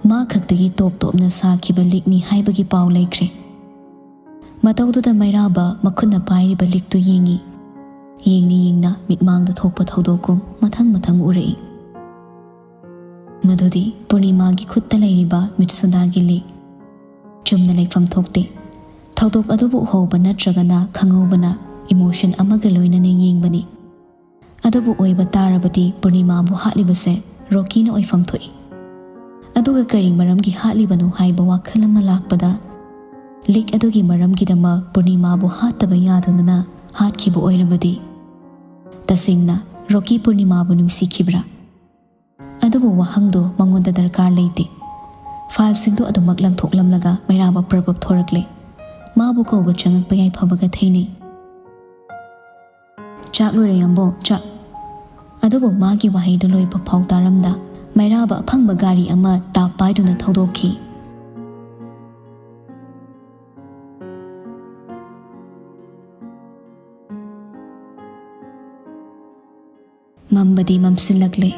ꯃꯥ ꯈꯛꯇꯒꯤ ꯇꯣꯞ ꯇꯣꯞꯅ ꯁꯥꯈꯤꯕ ꯂꯤꯛꯅꯤ ꯍꯥꯏꯕꯒꯤ ꯄꯥꯎ ꯂꯩꯈ꯭ꯔꯦ꯫ ꯃꯇꯧꯗꯨꯗ ꯃꯩꯔꯥꯕ ꯃꯈꯨꯠꯅ ꯄꯥꯏꯔꯤꯕ ꯂꯤꯛꯇꯨ ꯌꯦꯡꯉꯤ꯫ ꯌꯦꯡꯅ ꯌꯦꯡꯅ ꯃꯤꯠꯃꯥꯡꯗ ꯊꯣꯛꯄ ꯊꯧꯗꯣꯛꯀꯨꯝ ꯃꯊꯪ ꯃꯊꯪ ꯎꯔꯛꯏ꯫ ꯃꯗꯨꯗꯤ ꯄꯨꯔꯅꯤꯃꯥꯒꯤ ꯈꯨꯠꯇ ꯂꯩꯔꯤꯕ ꯃꯤꯠꯁꯨꯗꯥꯒꯤ ꯂꯤꯛ꯫ ꯆꯨꯝꯅ ꯂꯩꯐꯝ ꯊꯣꯛꯇꯦ꯫ ꯊꯧꯗꯣꯛ ꯑꯗꯨꯕꯨ ꯎꯍꯧꯕ ꯅꯠꯇ꯭ꯔꯒꯅ ꯈꯪꯍꯧꯕꯅ ꯏꯃꯣꯁꯟ ꯑꯃꯒ ꯂꯣꯏꯅꯅ ꯌꯦꯡꯕꯅꯤ꯫ ꯑꯗꯨꯕꯨ ꯑꯣꯏꯕ ꯇꯥꯔꯕꯗꯤ ꯄꯨꯔꯅꯤꯃꯥꯕꯨ ꯍꯥꯠꯂꯤꯕꯁꯦ ꯔꯣꯀꯤꯅ ꯑꯣꯏꯐꯝ ꯊꯣꯛꯏ꯫ ꯑꯗꯨꯒ ꯀꯔꯤ ꯃꯔꯝꯒꯤ ꯍꯥꯠꯂꯤꯕꯅꯣ ꯍꯥꯏꯕ ꯋꯥꯈꯜ ꯑꯃ ꯂꯥꯛꯄꯗ ꯂꯤꯛ ꯑꯗꯨꯒꯤ ꯃꯔꯝꯒꯤꯗꯃꯛ ꯄꯨꯔꯅꯤꯃꯥꯕꯨ ꯍꯥꯠꯇꯕ ꯌꯥꯗꯗꯨꯅ ꯍꯥꯠꯈꯤꯕ ꯑꯣꯏꯔꯕꯗꯤ? ꯇꯁꯦꯡꯅ ꯔꯣꯀꯤ ꯄꯨꯔꯅꯤꯃꯥꯕꯨ ꯅꯨꯡꯁꯤꯈꯤꯕ꯭ꯔꯥ? ꯑꯗꯨꯕꯨ ꯋꯥꯍꯪꯗꯨ ꯃꯉꯣꯟꯗ ꯗꯔꯀꯥꯔ ꯂꯩꯇꯦ꯫ ꯐꯥꯏꯜꯁꯤꯡꯗꯨ ꯑꯗꯨꯃꯛ ꯂꯪꯊꯣꯛꯂꯝꯂꯒ ꯃꯩꯔꯥꯕ ꯄ꯭ꯔꯚꯨꯞ ꯊꯣꯔꯛꯂꯦ꯫ ꯃꯥꯕꯨ ꯀꯧꯕ ꯆꯪꯉꯛꯄ ꯌꯥꯏꯐꯕꯒ ꯊꯦꯡꯅꯩ꯫ "ꯆꯥꯛ ꯂꯣꯏꯔꯦ ꯌꯥꯝꯕꯣ, ꯆꯥꯛ"꯫ ꯑꯗꯨꯕꯨ ꯃꯥꯒꯤ ꯋꯥꯍꯩꯗꯨ ꯂꯣꯏꯕ ꯐꯥꯎ ꯇꯥꯔꯝꯗ ꯃꯩꯔꯥꯕ ꯑꯐꯪꯕ ꯒꯥꯔꯤ ꯑꯃ ꯇꯥꯞ ꯄꯥꯏꯗꯨꯅ ꯊꯧꯗꯣꯛꯈꯤ꯫ ꯃꯝꯕꯗꯤ ꯃꯝꯁꯤꯜꯂꯛꯂꯦ꯫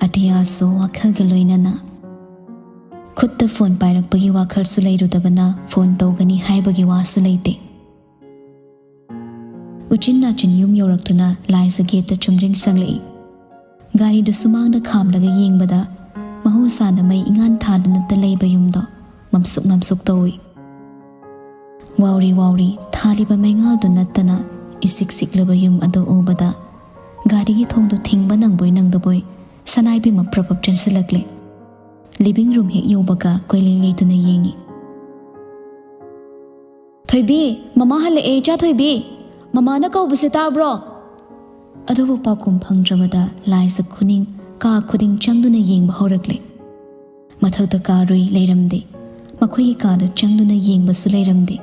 ꯑꯇꯤꯌꯥꯁꯨ ꯋꯥꯈꯜꯒ ꯂꯣꯏꯅꯅ꯫ ꯈꯨꯠꯇ ꯐꯣꯟ ꯄꯥꯏꯔꯛꯄꯒꯤ ꯋꯥꯈꯜꯁꯨ ꯂꯩꯔꯨꯗꯕꯅ ꯐꯣꯟ ꯇꯧꯒꯅꯤ ꯍꯥꯏꯕꯒꯤ ꯋꯥꯁꯨ ꯂꯩꯇꯦ꯫ ꯎꯆꯤꯟ ꯅꯥꯆꯤꯟ ꯌꯨꯝ ꯌꯧꯔꯛꯇꯨꯅ ꯂꯥꯏꯖ ꯒꯦꯠꯇ ꯆꯨꯝꯗ꯭ꯔꯤꯡ ꯆꯪꯂꯛꯏ꯫ ꯒꯥꯔꯤꯗꯨ ꯁꯨꯃꯥꯡꯗ ꯈꯥꯝꯂꯒ ꯌꯦꯡꯕꯗ ꯃꯍꯧꯁꯥꯅ ꯃꯩ ꯏꯉꯥꯟ ꯊꯥꯗꯨꯅꯇ ꯂꯩꯕ ꯌꯨꯝꯗꯣ ꯃꯝꯁꯨꯛ ꯃꯝꯁꯨꯛ ꯇꯧꯏ꯫ ꯋꯥꯎꯔꯤ ꯋꯥꯎꯔꯤ ꯊꯥꯜꯂꯤꯕ ꯃꯩꯉꯥꯜꯗꯨ ꯅꯠꯇꯅ ꯏꯁꯤꯛ ꯁꯤꯛꯂꯕ ꯌꯨꯝ ꯑꯗꯨ ꯎꯕꯗ ꯒꯥꯔꯤꯒꯤ ꯊꯣꯡꯗꯨ ꯊꯤꯡꯕ ꯅꯪꯕꯣꯏ ꯅꯪꯗꯕꯣꯏ ꯁꯅꯥꯏꯕꯦꯝꯃ ꯄ꯭ꯔꯚꯨꯞ ꯆꯦꯟꯁꯤꯜꯂꯛꯂꯦ꯫ ꯂꯤꯚꯤꯡ ꯔꯨꯝ ꯍꯦꯛ ꯌꯧꯕꯒ ꯀꯣꯏꯂꯦꯡ ꯂꯩꯗꯨꯅ ꯌꯦꯡꯏ꯫ "ꯊꯣꯏꯕꯤ, ꯃꯃꯥ ꯍꯜꯂꯛꯑꯦ, ꯏꯆꯥ ꯊꯣꯏꯕꯤ꯫ ꯃꯃꯥꯅ ꯀꯧꯕꯁꯦ ꯇꯥꯕ꯭ꯔꯣ?" ꯑꯗꯨꯕꯨ ꯄꯥꯎꯈꯨꯝ ꯐꯪꯗ꯭ꯔꯕꯗ ꯂꯥꯏꯖ ꯈꯨꯅꯤꯡ ꯀꯥ ꯈꯨꯗꯤꯡ ꯆꯪꯗꯨꯅ ꯌꯦꯡꯕ ꯍꯧꯔꯛꯂꯦ꯫ ꯃꯊꯛꯇ ꯀꯥꯔꯨꯏ ꯂꯩꯔꯝꯗꯦ꯫ ꯃꯈꯣꯏꯒꯤ ꯀꯥꯗ ꯆꯪꯗꯨꯅ ꯌꯦꯡꯕꯁꯨ ꯂꯩꯔꯝꯗꯦ꯫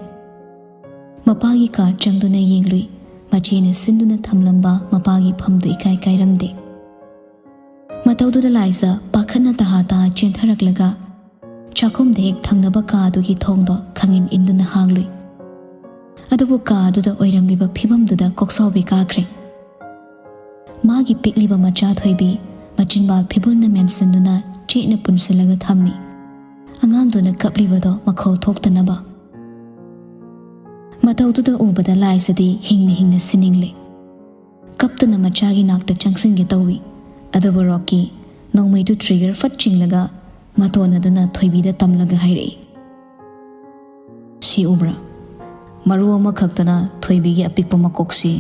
ꯃꯄꯥꯒꯤ ꯀꯥ ꯆꯪꯗꯨꯅ ꯌꯦꯡꯂꯨꯏ꯫ ꯃꯆꯦꯅ ꯁꯤꯟꯗꯨꯅ ꯊꯝꯂꯝꯕ ꯃꯄꯥꯒꯤ ꯐꯝꯗꯨ ꯏꯀꯥꯏ ꯀꯥꯏꯔꯝꯗꯦ꯫ ꯃꯇꯧꯗꯨꯗ ꯂꯥꯏꯖ ꯄꯥꯈꯠꯅ ꯇꯍꯥ ꯇꯍꯥ ꯆꯦꯟꯊꯔꯛꯂꯒ ꯆꯥꯛꯈꯨꯝꯗ ꯍꯦꯛ ꯊꯪꯅꯕ ꯀꯥ ꯑꯗꯨꯒꯤ ꯊꯣꯡꯗꯣ ꯈꯪꯏꯟ ꯏꯟꯗꯨꯅ ꯍꯥꯡꯂꯨꯏ꯫ ꯑꯗꯨꯕꯨ ꯀꯥ ꯑꯗꯨꯗ ꯑꯣꯏꯔꯝꯂꯤꯕ ꯐꯤꯕꯝꯗꯨꯗ ꯀꯣꯛꯁꯥꯎꯕꯤ ꯀꯥꯈ꯭ꯔꯦ꯫ ꯃꯥꯒꯤ ꯄꯤꯛꯂꯤꯕ ꯃꯆꯥ ꯊꯣꯏꯕꯤ ꯃꯆꯤꯟꯕꯥꯜ ꯐꯤꯕꯨꯜꯅ ꯃꯦꯟꯁꯤꯟꯗꯨꯅ ꯆꯦꯠꯅ ꯄꯨꯟꯁꯤꯜꯂꯒ ꯊꯝꯃꯤ꯫ ꯑꯉꯥꯡꯗꯨꯅ ꯀꯞꯂꯤꯕꯗꯣ ꯃꯈꯣꯜ ꯊꯣꯛꯇꯅꯕ꯫ ꯃꯇꯧꯗꯨꯗ ꯎꯕꯗ ꯂꯥꯏꯖꯗꯤ ꯍꯤꯡꯅ ꯍꯤꯡꯅ ꯁꯤꯅꯤꯡꯂꯦ꯫ ꯀꯞꯇꯨꯅ ꯃꯆꯥꯒꯤ ꯅꯥꯛꯇ ꯆꯪꯁꯤꯟꯒꯦ ꯇꯧꯏ꯫ ꯑꯗꯨꯕꯨ ꯔꯣꯀꯤ ꯅꯣꯡꯃꯩꯗꯨ ꯇ꯭ꯔꯤꯒꯔ ꯐꯠ ꯆꯤꯡꯂꯒ ꯃꯇꯣꯟ ꯑꯗꯨꯅ ꯊꯣꯏꯕꯤꯗ ꯇꯝꯂꯒ ꯍꯥꯏꯔꯛꯏ, "ꯁꯤ ꯎꯕ꯭ꯔꯥ? ꯃꯔꯨ ꯑꯃꯈꯛꯇꯅ ꯊꯣꯏꯕꯤꯒꯤ ꯑꯄꯤꯛꯄ ꯃꯀꯣꯛꯁꯤ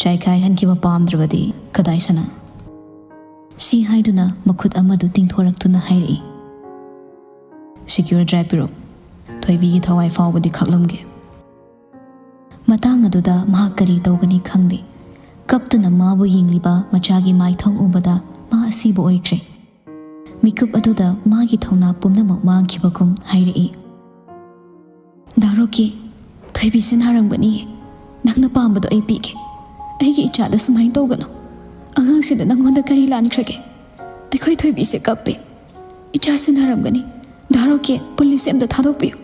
ꯆꯥꯏꯈꯥꯏꯍꯟꯈꯤꯕ ꯄꯥꯝꯗ꯭ꯔꯕꯗꯤ ꯀꯗꯥꯏ ꯁꯅꯥ?" ꯁꯤ ꯍꯥꯏꯗꯨꯅ ꯃꯈꯨꯠ ꯑꯃꯗꯨ ꯇꯤꯡꯊꯣꯔꯛꯇꯨꯅ ꯍꯥꯏꯔꯛꯏ, "ꯁꯤꯀ꯭ꯌꯨꯔ ꯗ꯭ꯔꯥꯏꯚ ꯄꯤꯔꯛꯎ꯫ ꯊꯣꯏꯕꯤꯒꯤ ꯊꯋꯥꯏ ꯐꯥꯎꯕꯗꯤ ꯈꯥꯛꯂꯝꯒꯦ꯫ ꯃꯇꯥꯡ ꯑꯗꯨꯗ ꯃꯍꯥꯛ ꯀꯔꯤ ꯇꯧꯒꯅꯤ ꯈꯪꯗꯦ꯫ ꯀꯞꯇꯨꯅ ꯃꯥꯕꯨ ꯌꯦꯡꯂꯤꯕ ꯃꯆꯥꯒꯤ ꯃꯥꯏꯊꯣꯡ ꯎꯕꯗ ꯃꯥ ꯑꯁꯤꯕ ꯑꯣꯏꯈ꯭ꯔꯦ꯫ ꯃꯤꯀꯨꯞ ꯑꯗꯨꯗ ꯃꯥꯒꯤ ꯊꯧꯅꯥ ꯄꯨꯝꯅꯃꯛ ꯃꯥꯡꯈꯤꯕꯒꯨꯝ ꯍꯥꯏꯔꯛꯏ꯫ "ꯗꯥ ꯔꯣꯀꯤ, ꯊꯣꯏꯕꯤꯁꯦ ꯅꯥꯔꯝꯒꯅꯤꯌꯦ꯫ ꯅꯪꯅ ꯄꯥꯝꯕꯗꯣ ꯑꯩ ꯄꯤꯒꯦ꯫ ꯑꯩꯒꯤ ꯏꯆꯥꯗ ꯁꯨꯃꯥꯏꯅ ꯇꯧꯒꯅꯨ꯫ ꯑꯉꯥꯡꯁꯤꯗ ꯅꯪꯉꯣꯟꯗ ꯀꯔꯤ ꯂꯥꯟꯈ꯭ꯔꯒꯦ? ꯑꯩꯈꯣꯏ ꯊꯣꯏꯕꯤꯁꯦ ꯀꯞꯄꯦ꯫ ꯏꯆꯥꯁꯦ ꯅꯥꯔꯝꯒꯅꯤ꯫ ꯗꯥ ꯔꯣꯀꯤ, ꯄꯨꯂꯤꯁꯁꯦ ꯑꯝꯇ ꯊꯥꯗꯣꯛꯄꯤꯌꯨ꯫"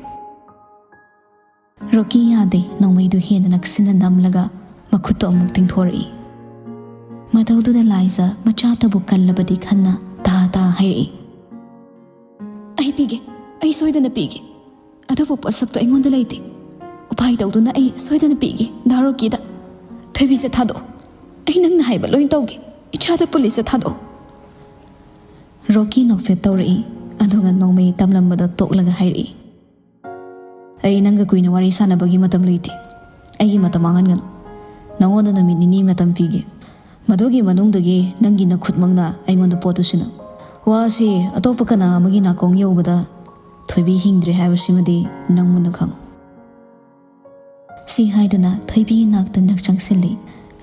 ꯔꯣꯀꯤ ꯌꯥꯗꯦ꯫ ꯅꯣꯡꯃꯩꯗꯨ ꯍꯦꯟꯅ ꯅꯛꯁꯤꯟꯅ ꯅꯝꯂꯒ ꯃꯈꯨꯠꯇꯣ ꯑꯃꯨꯛ ꯇꯤꯡꯊꯣꯔꯛꯏ꯫ ꯃꯇꯧꯗꯨꯗ ꯂꯥꯏꯖ ꯃꯆꯥꯇꯕꯨ ꯀꯜꯂꯕꯗꯤ ꯈꯟꯅ ꯇꯥ ꯇꯥ ꯍꯥꯏꯔꯛꯏ꯫ "ꯑꯩ ꯄꯤꯒꯦ, ꯑꯩ ꯁꯣꯏꯗꯅ ꯄꯤꯒꯦ꯫ ꯑꯗꯨꯕꯨ ꯄꯣꯠꯁꯛꯇꯣ ꯑꯩꯉꯣꯟꯗ ꯂꯩꯇꯦ꯫ ꯎꯄꯥꯏ ꯇꯧꯗꯨꯅ ꯑꯩ ꯁꯣꯏꯗꯅ ꯄꯤꯒꯦ ꯗꯥ ꯔꯣꯀꯤꯗ꯫ ꯊꯣꯏꯕꯤꯁꯦ ꯊꯥꯗꯣꯛꯑꯣ꯫ ꯑꯩ ꯅꯪꯅ ꯍꯥꯏꯕ ꯂꯣꯏ ꯇꯧꯒꯦ꯫ ꯏꯆꯥꯗ ꯄꯨꯂꯤꯁꯇ ꯊꯥꯗꯣꯛꯑꯣ꯫" ꯔꯣꯀꯤ ꯅꯣꯛꯐꯦꯠ ꯇꯧꯔꯛꯏ, ꯑꯗꯨꯒ ꯅꯣꯡꯃꯩ ꯇꯝꯂꯝꯕꯗ ꯇꯣꯛꯂꯒ ꯍꯥꯏꯔꯛꯏ꯫ "ꯑꯩ ꯅꯪꯒ ꯀꯨꯏꯅ ꯋꯥꯔꯤ ꯁꯥꯟꯅꯕꯒꯤ ꯃꯇꯝ ꯂꯩꯇꯦ꯫ ꯑꯩꯒꯤ ꯃꯇꯝ ꯃꯥꯡꯍꯟꯒꯅꯨ꯫ ꯅꯉꯣꯟꯗ ꯅꯨꯃꯤꯠ ꯅꯤꯅꯤ ꯃꯇꯝ ꯄꯤꯒꯦ꯫ ꯃꯗꯨꯒꯤ ꯃꯅꯨꯡꯗꯒꯤ ꯅꯪꯒꯤ ꯅꯈꯨꯠꯃꯛꯅ ꯑꯩꯉꯣꯟꯗ ꯄꯣꯠꯇꯨ ꯁꯤꯟꯅꯧ꯫ ꯋꯥ ꯑꯁꯤ ꯑꯇꯣꯞꯄ ꯀꯅꯥ ꯑꯃꯒꯤ ꯅꯥꯀꯣꯡ ꯌꯧꯕꯗ ꯊꯣꯏꯕꯤ ꯍꯤꯡꯗ꯭ꯔꯦ ꯍꯥꯏꯕꯁꯤꯃꯗꯤ ꯅꯪ ꯃꯨꯟꯅ ꯈꯪꯉꯨ꯫" ꯁꯤ ꯍꯥꯏꯗꯨꯅ ꯊꯣꯏꯕꯤꯒꯤ ꯅꯥꯛꯇ ꯅꯛ ꯆꯪꯁꯤꯜꯂꯤ꯫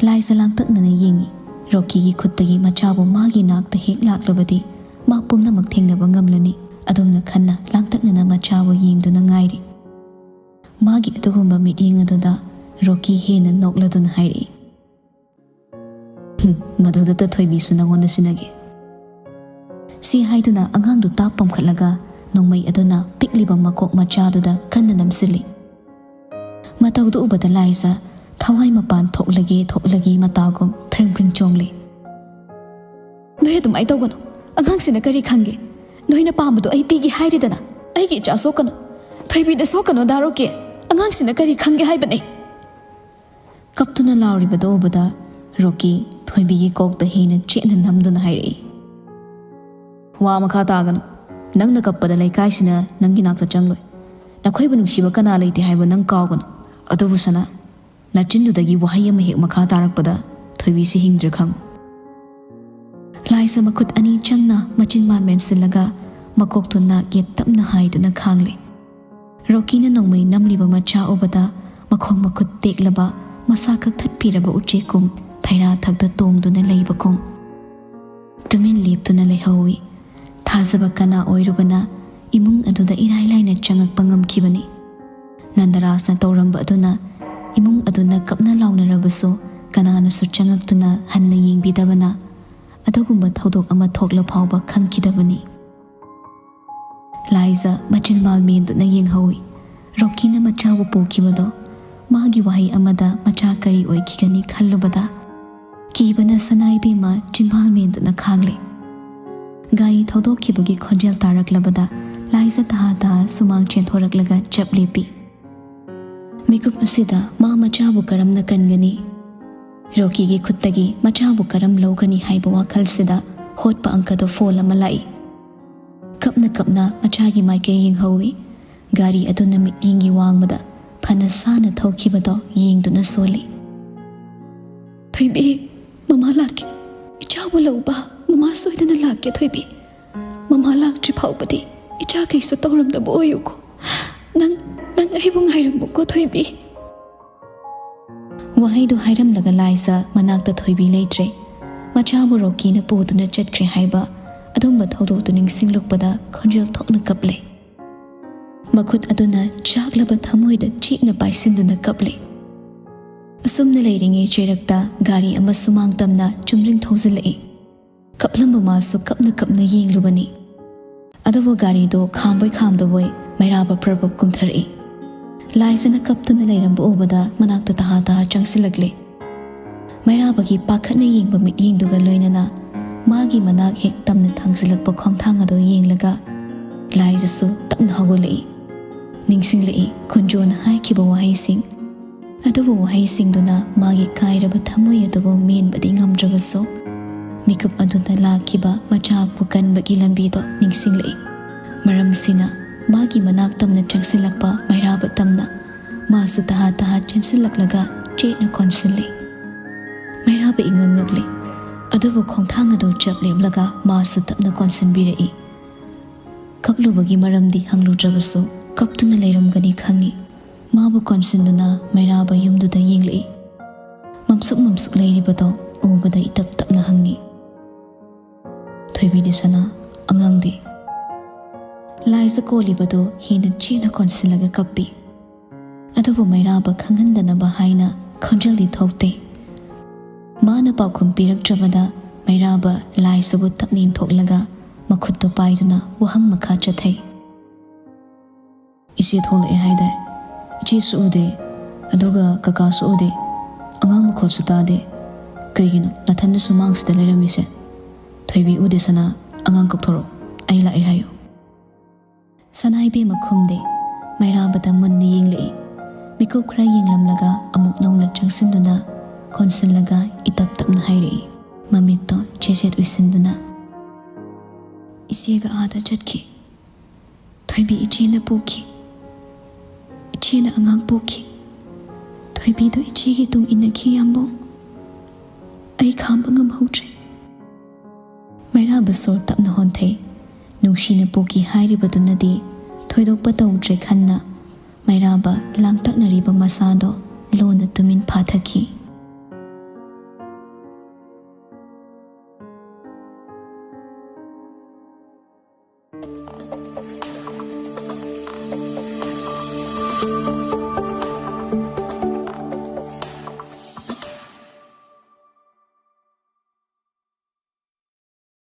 ꯂꯥꯏꯖ ꯂꯥꯡꯇꯛꯅꯅ ꯌꯦꯡꯉꯤ꯫ ꯔꯣꯀꯤꯒꯤ ꯈꯨꯠꯇꯒꯤ ꯃꯆꯥꯕꯨ ꯃꯥꯒꯤ ꯅꯥꯛꯇ ꯍꯦꯛ ꯂꯥꯛꯂꯕꯗꯤ ꯃꯥ ꯄꯨꯝꯅꯃꯛ ꯊꯦꯡꯅꯕ ꯉꯝꯂꯅꯤ꯫ ꯑꯗꯨꯝꯅ ꯈꯟꯅ ꯂꯥꯡꯇꯛꯅꯅ ꯃꯆꯥꯕꯨ ꯌꯦꯡꯗꯨꯅ ꯉꯥꯏꯔꯤ꯫ ꯃꯥꯒꯤ ꯑꯗꯨꯒꯨꯝꯕ ꯃꯤꯠꯌꯦꯡ ꯑꯗꯨꯗ ꯔꯣꯀꯤ ꯍꯦꯟꯅ ꯅꯣꯛꯂꯗꯨꯅ ꯍꯥꯏꯔꯛꯏ꯫ "ꯍꯨꯝ, ꯃꯗꯨꯗꯇ ꯊꯣꯏꯕꯤꯁꯨ ꯅꯉꯣꯟꯗ ꯁꯤꯟꯅꯒꯦ꯫" ꯁꯤ ꯍꯥꯏꯗꯨꯅ ꯑꯉꯥꯡꯗꯨ ꯇꯥꯞ ꯄꯝꯈꯠꯂꯒ ꯅꯣꯡꯃꯩ ꯑꯗꯨꯅ ꯄꯤꯛꯂꯤꯕ ꯃꯀꯣꯛ ꯃꯆꯥꯗꯨꯗ ꯀꯟꯅ ꯅꯝꯁꯤꯜꯂꯤ꯫ ꯃꯇꯧꯗꯨ ꯎꯕꯗ ꯂꯥꯏꯖ ꯊꯋꯥꯏ ꯃꯄꯥꯟ ꯊꯣꯛꯂꯒꯦ ꯊꯣꯛꯂꯒꯦ ꯃꯇꯥꯒꯨꯝ ꯐ꯭ꯔꯤꯡ ꯐ꯭ꯔꯤꯡ ꯆꯣꯡꯂꯤ꯫ "ꯅꯣꯏ ꯑꯗꯨꯃꯥꯏꯅ ꯇꯧꯒꯅꯨ꯫ ꯑꯉꯥꯡꯁꯤꯅ ꯀꯔꯤ ꯈꯪꯒꯦ? ꯅꯣꯏꯅ ꯄꯥꯝꯕꯗꯣ ꯑꯩ ꯄꯤꯒꯦ ꯍꯥꯏꯔꯤꯗꯅ꯫ ꯑꯩꯒꯤ ꯏꯆꯥ ꯁꯣꯛꯀꯅꯨ꯫ ꯊꯣꯏꯕꯤꯗ ꯁꯣꯛꯀꯅꯨ ꯗꯥ ꯔꯣꯀꯤ꯫ ꯑꯉꯥꯡꯁꯤꯅ ꯀꯔꯤ ꯈꯪꯒꯦ ꯍꯥꯏꯕꯅꯦ?" ꯀꯞꯇꯨꯅ ꯂꯥꯎꯔꯤꯕꯗꯨ ꯎꯕꯗ ꯔꯣꯀꯤ ꯊꯣꯏꯕꯤꯒꯤ ꯀꯣꯛꯇ ꯍꯦꯟꯅ ꯆꯦꯠꯅ ꯅꯝꯗꯨꯅ ꯍꯥꯏꯔꯛꯏ꯫ "ꯋꯥ ꯃꯈꯥ ꯇꯥꯒꯅꯨ꯫ ꯅꯪꯅ ꯀꯞꯄꯗ ꯂꯩꯀꯥꯏꯁꯤꯅ ꯅꯪꯒꯤ ꯅꯥꯛꯇ ꯆꯪꯂꯣꯏ꯫ ꯅꯈꯣꯏꯕꯨ ꯅꯨꯡꯁꯤꯕ ꯀꯅꯥ ꯂꯩꯇꯦ ꯍꯥꯏꯕ ꯅꯪ ꯀꯥꯎꯒꯅꯨ꯫ ꯑꯗꯨꯕꯨ ꯁꯅꯥ, ꯅꯆꯤꯟꯗꯨꯗꯒꯤ ꯋꯥꯍꯩ ꯑꯃ ꯍꯦꯛ ꯃꯈꯥ ꯇꯥꯔꯛꯄꯗ ꯊꯣꯏꯕꯤꯁꯤ ꯍꯤꯡꯗ꯭ꯔꯦ ꯈꯪꯉꯨ꯫" ꯂꯥꯏꯖ ꯃꯈꯨꯠ ꯑꯅꯤ ꯆꯪꯅ ꯃꯆꯤꯟ ꯃꯥꯟ ꯃꯦꯟꯁꯤꯜꯂꯒ ꯃꯀꯣꯛꯇꯨ ꯅꯥꯛ ꯌꯦꯠ ꯇꯞꯅ ꯍꯥꯏꯗꯨꯅ ꯈꯥꯡꯂꯦ꯫ ꯔꯣꯀꯤꯅ ꯅꯣꯡꯃꯩ ꯅꯝꯂꯤꯕ ꯃꯆꯥ ꯎꯕꯗ ꯃꯈꯣꯡ ꯃꯈꯨꯠ ꯇꯦꯛꯂꯕ, ꯃꯁꯥ ꯀꯛꯊꯠꯄꯤꯔꯕ ꯎꯆꯦꯛꯀꯨꯝ ꯐꯩꯔꯥ ꯊꯛꯇ ꯇꯣꯡꯗꯨꯅ ꯂꯩꯕꯒꯨꯝ ꯇꯨꯃꯤꯟ ꯂꯦꯞꯇꯨꯅ ꯂꯩꯍꯧꯏ꯫ ꯊꯥꯖꯕ ꯀꯅꯥ ꯑꯣꯏꯔꯨꯕꯅ ꯏꯃꯨꯡ ꯑꯗꯨꯗ ꯏꯔꯥꯏ ꯂꯥꯏꯅ ꯆꯪꯉꯛꯄ ꯉꯝꯈꯤꯕꯅꯤ? ꯅꯟꯗꯔꯥꯖꯅ ꯇꯧꯔꯝꯕ ꯑꯗꯨꯅ ꯏꯃꯨꯡ ꯑꯗꯨꯅ ꯀꯞꯅ ꯂꯥꯎꯅꯔꯕꯁꯨ ꯀꯅꯥꯅꯁꯨ ꯆꯪꯉꯛꯇꯨꯅ ꯍꯟꯅ ꯌꯦꯡꯕꯤꯗꯕꯅ ꯑꯗꯨꯒꯨꯝꯕ ꯊꯧꯗꯣꯛ ꯑꯃ ꯊꯣꯛꯂ ꯐꯥꯎꯕ ꯈꯪꯈꯤꯗꯕꯅꯤ꯫ ꯂꯥꯏꯖ ꯃꯆꯤꯟ ꯃꯥꯜ ꯃꯦꯟꯗꯨꯅ ꯌꯦꯡꯍꯧꯏ꯫ ꯔꯣꯀꯤꯅ ꯃꯆꯥꯕꯨ ꯄꯨꯈꯤꯕꯗꯣ ꯃꯥꯒꯤ ꯋꯥꯍꯩ ꯑꯃꯗ ꯃꯆꯥ ꯀꯔꯤ ꯑꯣꯏꯈꯤꯒꯅꯤ ꯈꯜꯂꯨꯕꯗ ꯀꯤꯕꯅ ꯁꯅꯥ ꯏꯕꯦꯝꯃ ꯆꯤꯟꯕꯥꯜ ꯃꯦꯟꯗꯨꯅ ꯈꯥꯡꯂꯦ꯫ ꯒꯥꯔꯤ ꯊꯧꯗꯣꯛꯈꯤꯕꯒꯤ ꯈꯣꯟꯖꯦꯜ ꯇꯥꯔꯛꯂꯕꯗ ꯂꯥꯏꯖ ꯇꯍꯥ ꯇꯍꯥ ꯁꯨꯃꯥꯡ ꯆꯦꯟꯊꯣꯔꯛꯂꯒ ꯆꯞ ꯂꯦꯞꯄꯤ꯫ ꯃꯤꯀꯨꯞ ꯑꯁꯤꯗ ꯃꯥ ꯃꯆꯥꯕꯨ ꯀꯔꯝꯅ ꯀꯟꯒꯅꯤ? ꯔꯣꯀꯤꯒꯤ ꯈꯨꯠꯇꯒꯤ ꯃꯆꯥꯕꯨ ꯀꯔꯝ ꯂꯧꯒꯅꯤ ꯍꯥꯏꯕ ꯋꯥꯈꯜꯁꯤꯗ ꯍꯣꯠꯄ ꯑꯪꯀꯗꯣ ꯐꯣꯜ ꯑꯃ ꯂꯥꯛꯏ꯫ ꯀꯞꯅ ꯀꯞꯅ ꯃꯆꯥꯒꯤ ꯃꯥꯏꯀꯩ ꯌꯦꯡꯍꯧꯏ꯫ ꯒꯥꯔꯤ ꯑꯗꯨꯅ ꯃꯤꯠꯌꯦꯡꯒꯤ ꯋꯥꯡꯃꯗ ꯐꯅ ꯁꯥꯅ ꯊꯧꯈꯤꯕꯗꯣ ꯌꯦꯡꯗꯨꯅ ꯁꯣꯜꯂꯤ꯫ "ꯊꯣꯏꯕꯤ, ꯃꯃꯥ ꯂꯥꯛꯀꯦ꯫ ꯏꯆꯥꯕꯨ ꯂꯧꯕ ꯃꯃꯥ ꯁꯣꯏꯗꯅ ꯂꯥꯛꯀꯦ, ꯊꯣꯏꯕꯤ꯫ ꯃꯃꯥ ꯂꯥꯛꯇ꯭ꯔꯤ ꯐꯥꯎꯕꯗꯤ ꯏꯆꯥ ꯀꯩꯁꯨ ꯇꯧꯔꯝꯗꯕ ꯑꯣꯏꯌꯨꯀꯣ꯫ ꯅꯪ, ꯅꯪ ꯑꯩꯕꯨ ꯉꯥꯏꯔꯝꯃꯨꯀꯣ, ꯊꯣꯏꯕꯤ"꯫ ꯋꯥꯍꯩꯗꯨ ꯍꯥꯏꯔꯝꯂꯒ ꯂꯥꯏꯖ ꯃꯅꯥꯛꯇ ꯊꯣꯏꯕꯤ ꯂꯩꯇ꯭ꯔꯦ꯫ ꯃꯆꯥꯕꯨ ꯔꯣꯀꯤꯅ ꯄꯨꯗꯨꯅ ꯆꯠꯈ꯭ꯔꯦ ꯍꯥꯏꯕ ꯑꯗꯨꯝꯕ ꯊꯧꯗꯣꯛꯇꯨ ꯅꯤꯡꯁꯤꯡꯂꯛꯄꯗ ꯈꯣꯟꯖꯦꯜ ꯊꯣꯛꯅ ꯀꯞꯂꯦ꯫ ꯃꯈꯨꯠ ꯑꯗꯨꯅ ꯆꯥꯛꯂꯕ ꯊꯃꯣꯏꯗ ꯆꯦꯠꯅ ꯄꯥꯏꯁꯤꯟꯗꯨꯅ ꯀꯞꯂꯦ꯫ ꯑꯁꯨꯝꯅ ꯂꯩꯔꯤꯉꯩ ꯆꯩꯔꯛꯇ ꯒꯥꯔꯤ ꯑꯃ ꯁꯨꯃꯥꯡ ꯇꯝꯅ ꯆꯨꯝꯗ꯭ꯔꯤꯡ ꯊꯧꯖꯤꯜꯂꯛꯏ꯫ ꯀꯞꯂꯝꯕ ꯃꯥꯁꯨ ꯀꯞꯅ ꯀꯞꯅ ꯌꯦꯡꯂꯨꯕꯅꯤ꯫ ꯑꯗꯨꯕꯨ ꯒꯥꯔꯤꯗꯣ ꯈꯥꯝꯕꯣꯏ ꯈꯥꯝꯗꯕꯣꯏ ꯃꯩꯔꯥꯕ ꯄ꯭ꯔꯕꯞ ꯀꯨꯝꯊꯔꯛꯏ꯫ ꯂꯥꯏꯖꯅ ꯀꯞꯇꯨꯅ ꯂꯩꯔꯝꯕ ꯎꯕꯗ ꯃꯅꯥꯛꯇ ꯇꯍꯥ ꯇꯍꯥ ꯆꯪꯁꯤꯜꯂꯛꯂꯦ꯫ ꯃꯩꯔꯥꯕꯒꯤ ꯄꯥꯈꯠꯅ ꯌꯦꯡꯕ ꯃꯤꯠꯌꯦꯡꯗꯨꯒ ꯂꯣꯏꯅꯅ ꯃꯥꯒꯤ ꯃꯅꯥꯛ ꯍꯦꯛ ꯇꯝꯅ ꯊꯥꯡꯖꯤꯜꯂꯛꯄ ꯈꯣꯡꯊꯥꯡ ꯑꯗꯨ ꯌꯦꯡꯂꯒ ꯂꯥꯏꯖꯁꯨ ꯇꯞꯅ ꯍꯧꯒꯠꯂꯛꯏ꯫ ꯅꯤꯡꯁꯤꯡꯂꯛꯏ ꯈꯨꯟꯖꯣꯅ ꯍꯥꯏꯈꯤꯕ ꯋꯥꯍꯩꯁꯤꯡ꯫ ꯑꯗꯨꯕꯨ ꯋꯥꯍꯩꯁꯤꯡꯗꯨꯅ ꯃꯥꯒꯤ ꯀꯥꯏꯔꯕ ꯊꯃꯣꯏ ꯑꯗꯨꯕꯨ ꯃꯦꯟꯕꯗꯤ ꯉꯝꯗ꯭ꯔꯕꯁꯨ, ꯃꯤꯀꯨꯞ ꯑꯗꯨꯗ ꯂꯥꯛꯈꯤꯕ ꯃꯆꯥꯕꯨ ꯀꯟꯕꯒꯤ ꯂꯝꯕꯤꯗꯣ ꯅꯤꯡꯁꯤꯡꯂꯛꯏ꯫ ꯃꯔꯝꯁꯤꯅ ꯃꯥꯒꯤ ꯃꯅꯥꯛ ꯇꯝꯅ ꯆꯪꯁꯤꯜꯂꯛꯄ ꯃꯩꯔꯥꯕ ꯇꯝꯅ ꯃꯥꯁꯨ ꯇꯍꯥ ꯇꯍꯥ ꯆꯦꯟꯁꯤꯜꯂꯛꯂꯒ ꯆꯦꯠꯅ ꯀꯣꯟꯁꯤꯜꯂꯤ꯫ ꯃꯩꯔꯥꯕ ꯏꯉꯛ ꯉꯛꯂꯤ꯫ ꯑꯗꯨꯕꯨ ꯈꯣꯡꯊꯥꯡ ꯑꯗꯨ ꯆꯞ ꯂꯦꯞꯂꯒ ꯃꯥꯁꯨ ꯇꯞꯅ ꯀꯣꯟꯁꯤꯟꯕꯤꯔꯛꯏ꯫ ꯀꯞꯂꯨꯕꯒꯤ ꯃꯔꯝꯗꯤ ꯍꯪꯂꯨꯗ꯭ꯔꯕꯁꯨ, ꯀꯞꯇꯨꯅ ꯂꯩꯔꯝꯒꯅꯤ ꯈꯪꯏ꯫ ꯃꯥꯕꯨ ꯀꯣꯟꯁꯤꯟꯗꯨꯅ ꯃꯩꯔꯥꯕ ꯌꯨꯝꯗꯨꯗ ꯌꯦꯡꯂꯛꯏ꯫ ꯃꯝꯁꯨꯛ ꯃꯝꯁꯨꯛ ꯂꯩꯔꯤꯕꯗꯣ ꯎꯕꯗ ꯏꯇꯞ ꯇꯞꯅ ꯍꯪꯉꯤ, "ꯊꯣꯏꯕꯤꯗꯤ ꯁꯅꯥ, ꯑꯉꯥꯡꯗꯤ?" ꯂꯥꯏꯖ ꯀꯣꯜꯂꯤꯕꯗꯣ ꯍꯦꯟꯅ ꯆꯦꯠꯅ ꯀꯣꯟꯁꯤꯜꯂꯒ ꯀꯞꯄꯤ꯫ ꯑꯗꯨꯕꯨ ꯃꯩꯔꯥꯕ ꯈꯪꯍꯟꯗꯅꯕ ꯍꯥꯏꯅ ꯈꯣꯟꯖꯦꯜꯗꯤ ꯊꯣꯛꯇꯦ꯫ ꯃꯥꯅ ꯄꯥꯎꯈꯨꯝ ꯄꯤꯔꯛꯇ꯭ꯔꯕꯗ ꯃꯩꯔꯥꯕ ꯂꯥꯏꯖꯕꯨ ꯇꯞꯅ ꯏꯟꯊꯣꯛꯂꯒ ꯃꯈꯨꯠꯇꯨ ꯄꯥꯏꯗꯨꯅ ꯋꯥꯍꯪ ꯃꯈꯥ ꯆꯠꯊꯩ꯫ "ꯏꯆꯦ ꯊꯣꯛꯂꯛꯑꯦ ꯍꯥꯏꯗꯥꯏ? ꯏꯆꯦꯁꯨ ꯎꯗꯦ, ꯑꯗꯨꯒ ꯀꯀꯥꯁꯨ ꯎꯗꯦ, ꯑꯉꯥꯡ ꯃꯈꯣꯜꯁꯨ ꯇꯥꯗꯦ꯫ ꯀꯩꯒꯤꯅꯣ ꯅꯊꯟꯗ ꯁꯨꯃꯥꯡꯁꯤꯗ ꯂꯩꯔꯝꯃꯤꯁꯦ? ꯊꯣꯏꯕꯤ ꯎꯗꯦ ꯁꯅꯥ, ꯑꯉꯥꯡ ꯀꯧꯊꯣꯔꯛꯑꯣ, ꯑꯩ ꯂꯥꯛꯑꯦ ꯍꯥꯏꯌꯨ꯫" ꯁꯅꯥ ꯏꯕꯦꯝꯃ ꯈꯨꯝꯗꯦ꯫ ꯃꯩꯔꯥꯕꯗ ꯃꯨꯟꯅ ꯌꯦꯡꯂꯛꯏ꯫ ꯃꯤꯀꯨꯞ ꯈꯔ ꯌꯦꯡꯂꯝꯂꯒ ꯑꯃꯨꯛ ꯅꯧꯅ ꯆꯪꯁꯤꯟꯗꯨꯅ ꯀꯣꯟꯁꯤꯜꯂꯒ ꯏꯇꯞ ꯇꯞꯅ ꯍꯥꯏꯔꯛꯏ, ꯃꯃꯤꯠꯇꯣ ꯆꯦꯠ ꯆꯦꯠ ꯎꯏꯁꯤꯟꯗꯨꯅ, "ꯏꯆꯦꯒ ꯑꯥꯗ ꯆꯠꯈꯤ꯫ ꯊꯣꯏꯕꯤ ꯏꯆꯦꯅ ꯄꯣꯛꯈꯤ꯫ ꯏꯆꯦꯅ ꯑꯉꯥꯡ ꯄꯣꯛꯈꯤ꯫ ꯊꯣꯏꯕꯤꯗꯨ ꯏꯆꯦꯒꯤ ꯇꯨꯡ ꯏꯟꯅꯈꯤ, ꯌꯥꯝꯕꯨꯡ꯫ ꯑꯩ ꯈꯥꯝꯕ ꯉꯝꯍꯧꯗ꯭ꯔꯦ꯫" ꯃꯩꯔꯥꯕ ꯁꯣꯔ ꯇꯞꯅ ꯍꯣꯟꯊꯩ꯫ ꯅꯨꯡꯁꯤꯅ ꯄꯣꯛꯈꯤ ꯍꯥꯏꯔꯤꯕꯗꯨꯅꯗꯤ ꯊꯣꯏꯗꯣꯛꯄ ꯇꯧꯗ꯭ꯔꯦ ꯈꯟꯅ ꯃꯩꯔꯥꯕ ꯂꯥꯡꯇꯛꯅꯔꯤꯕ ꯃꯁꯥꯗꯣ ꯂꯣꯟꯅ ꯇꯨꯃꯤꯟ ꯐꯥꯊꯈꯤ꯫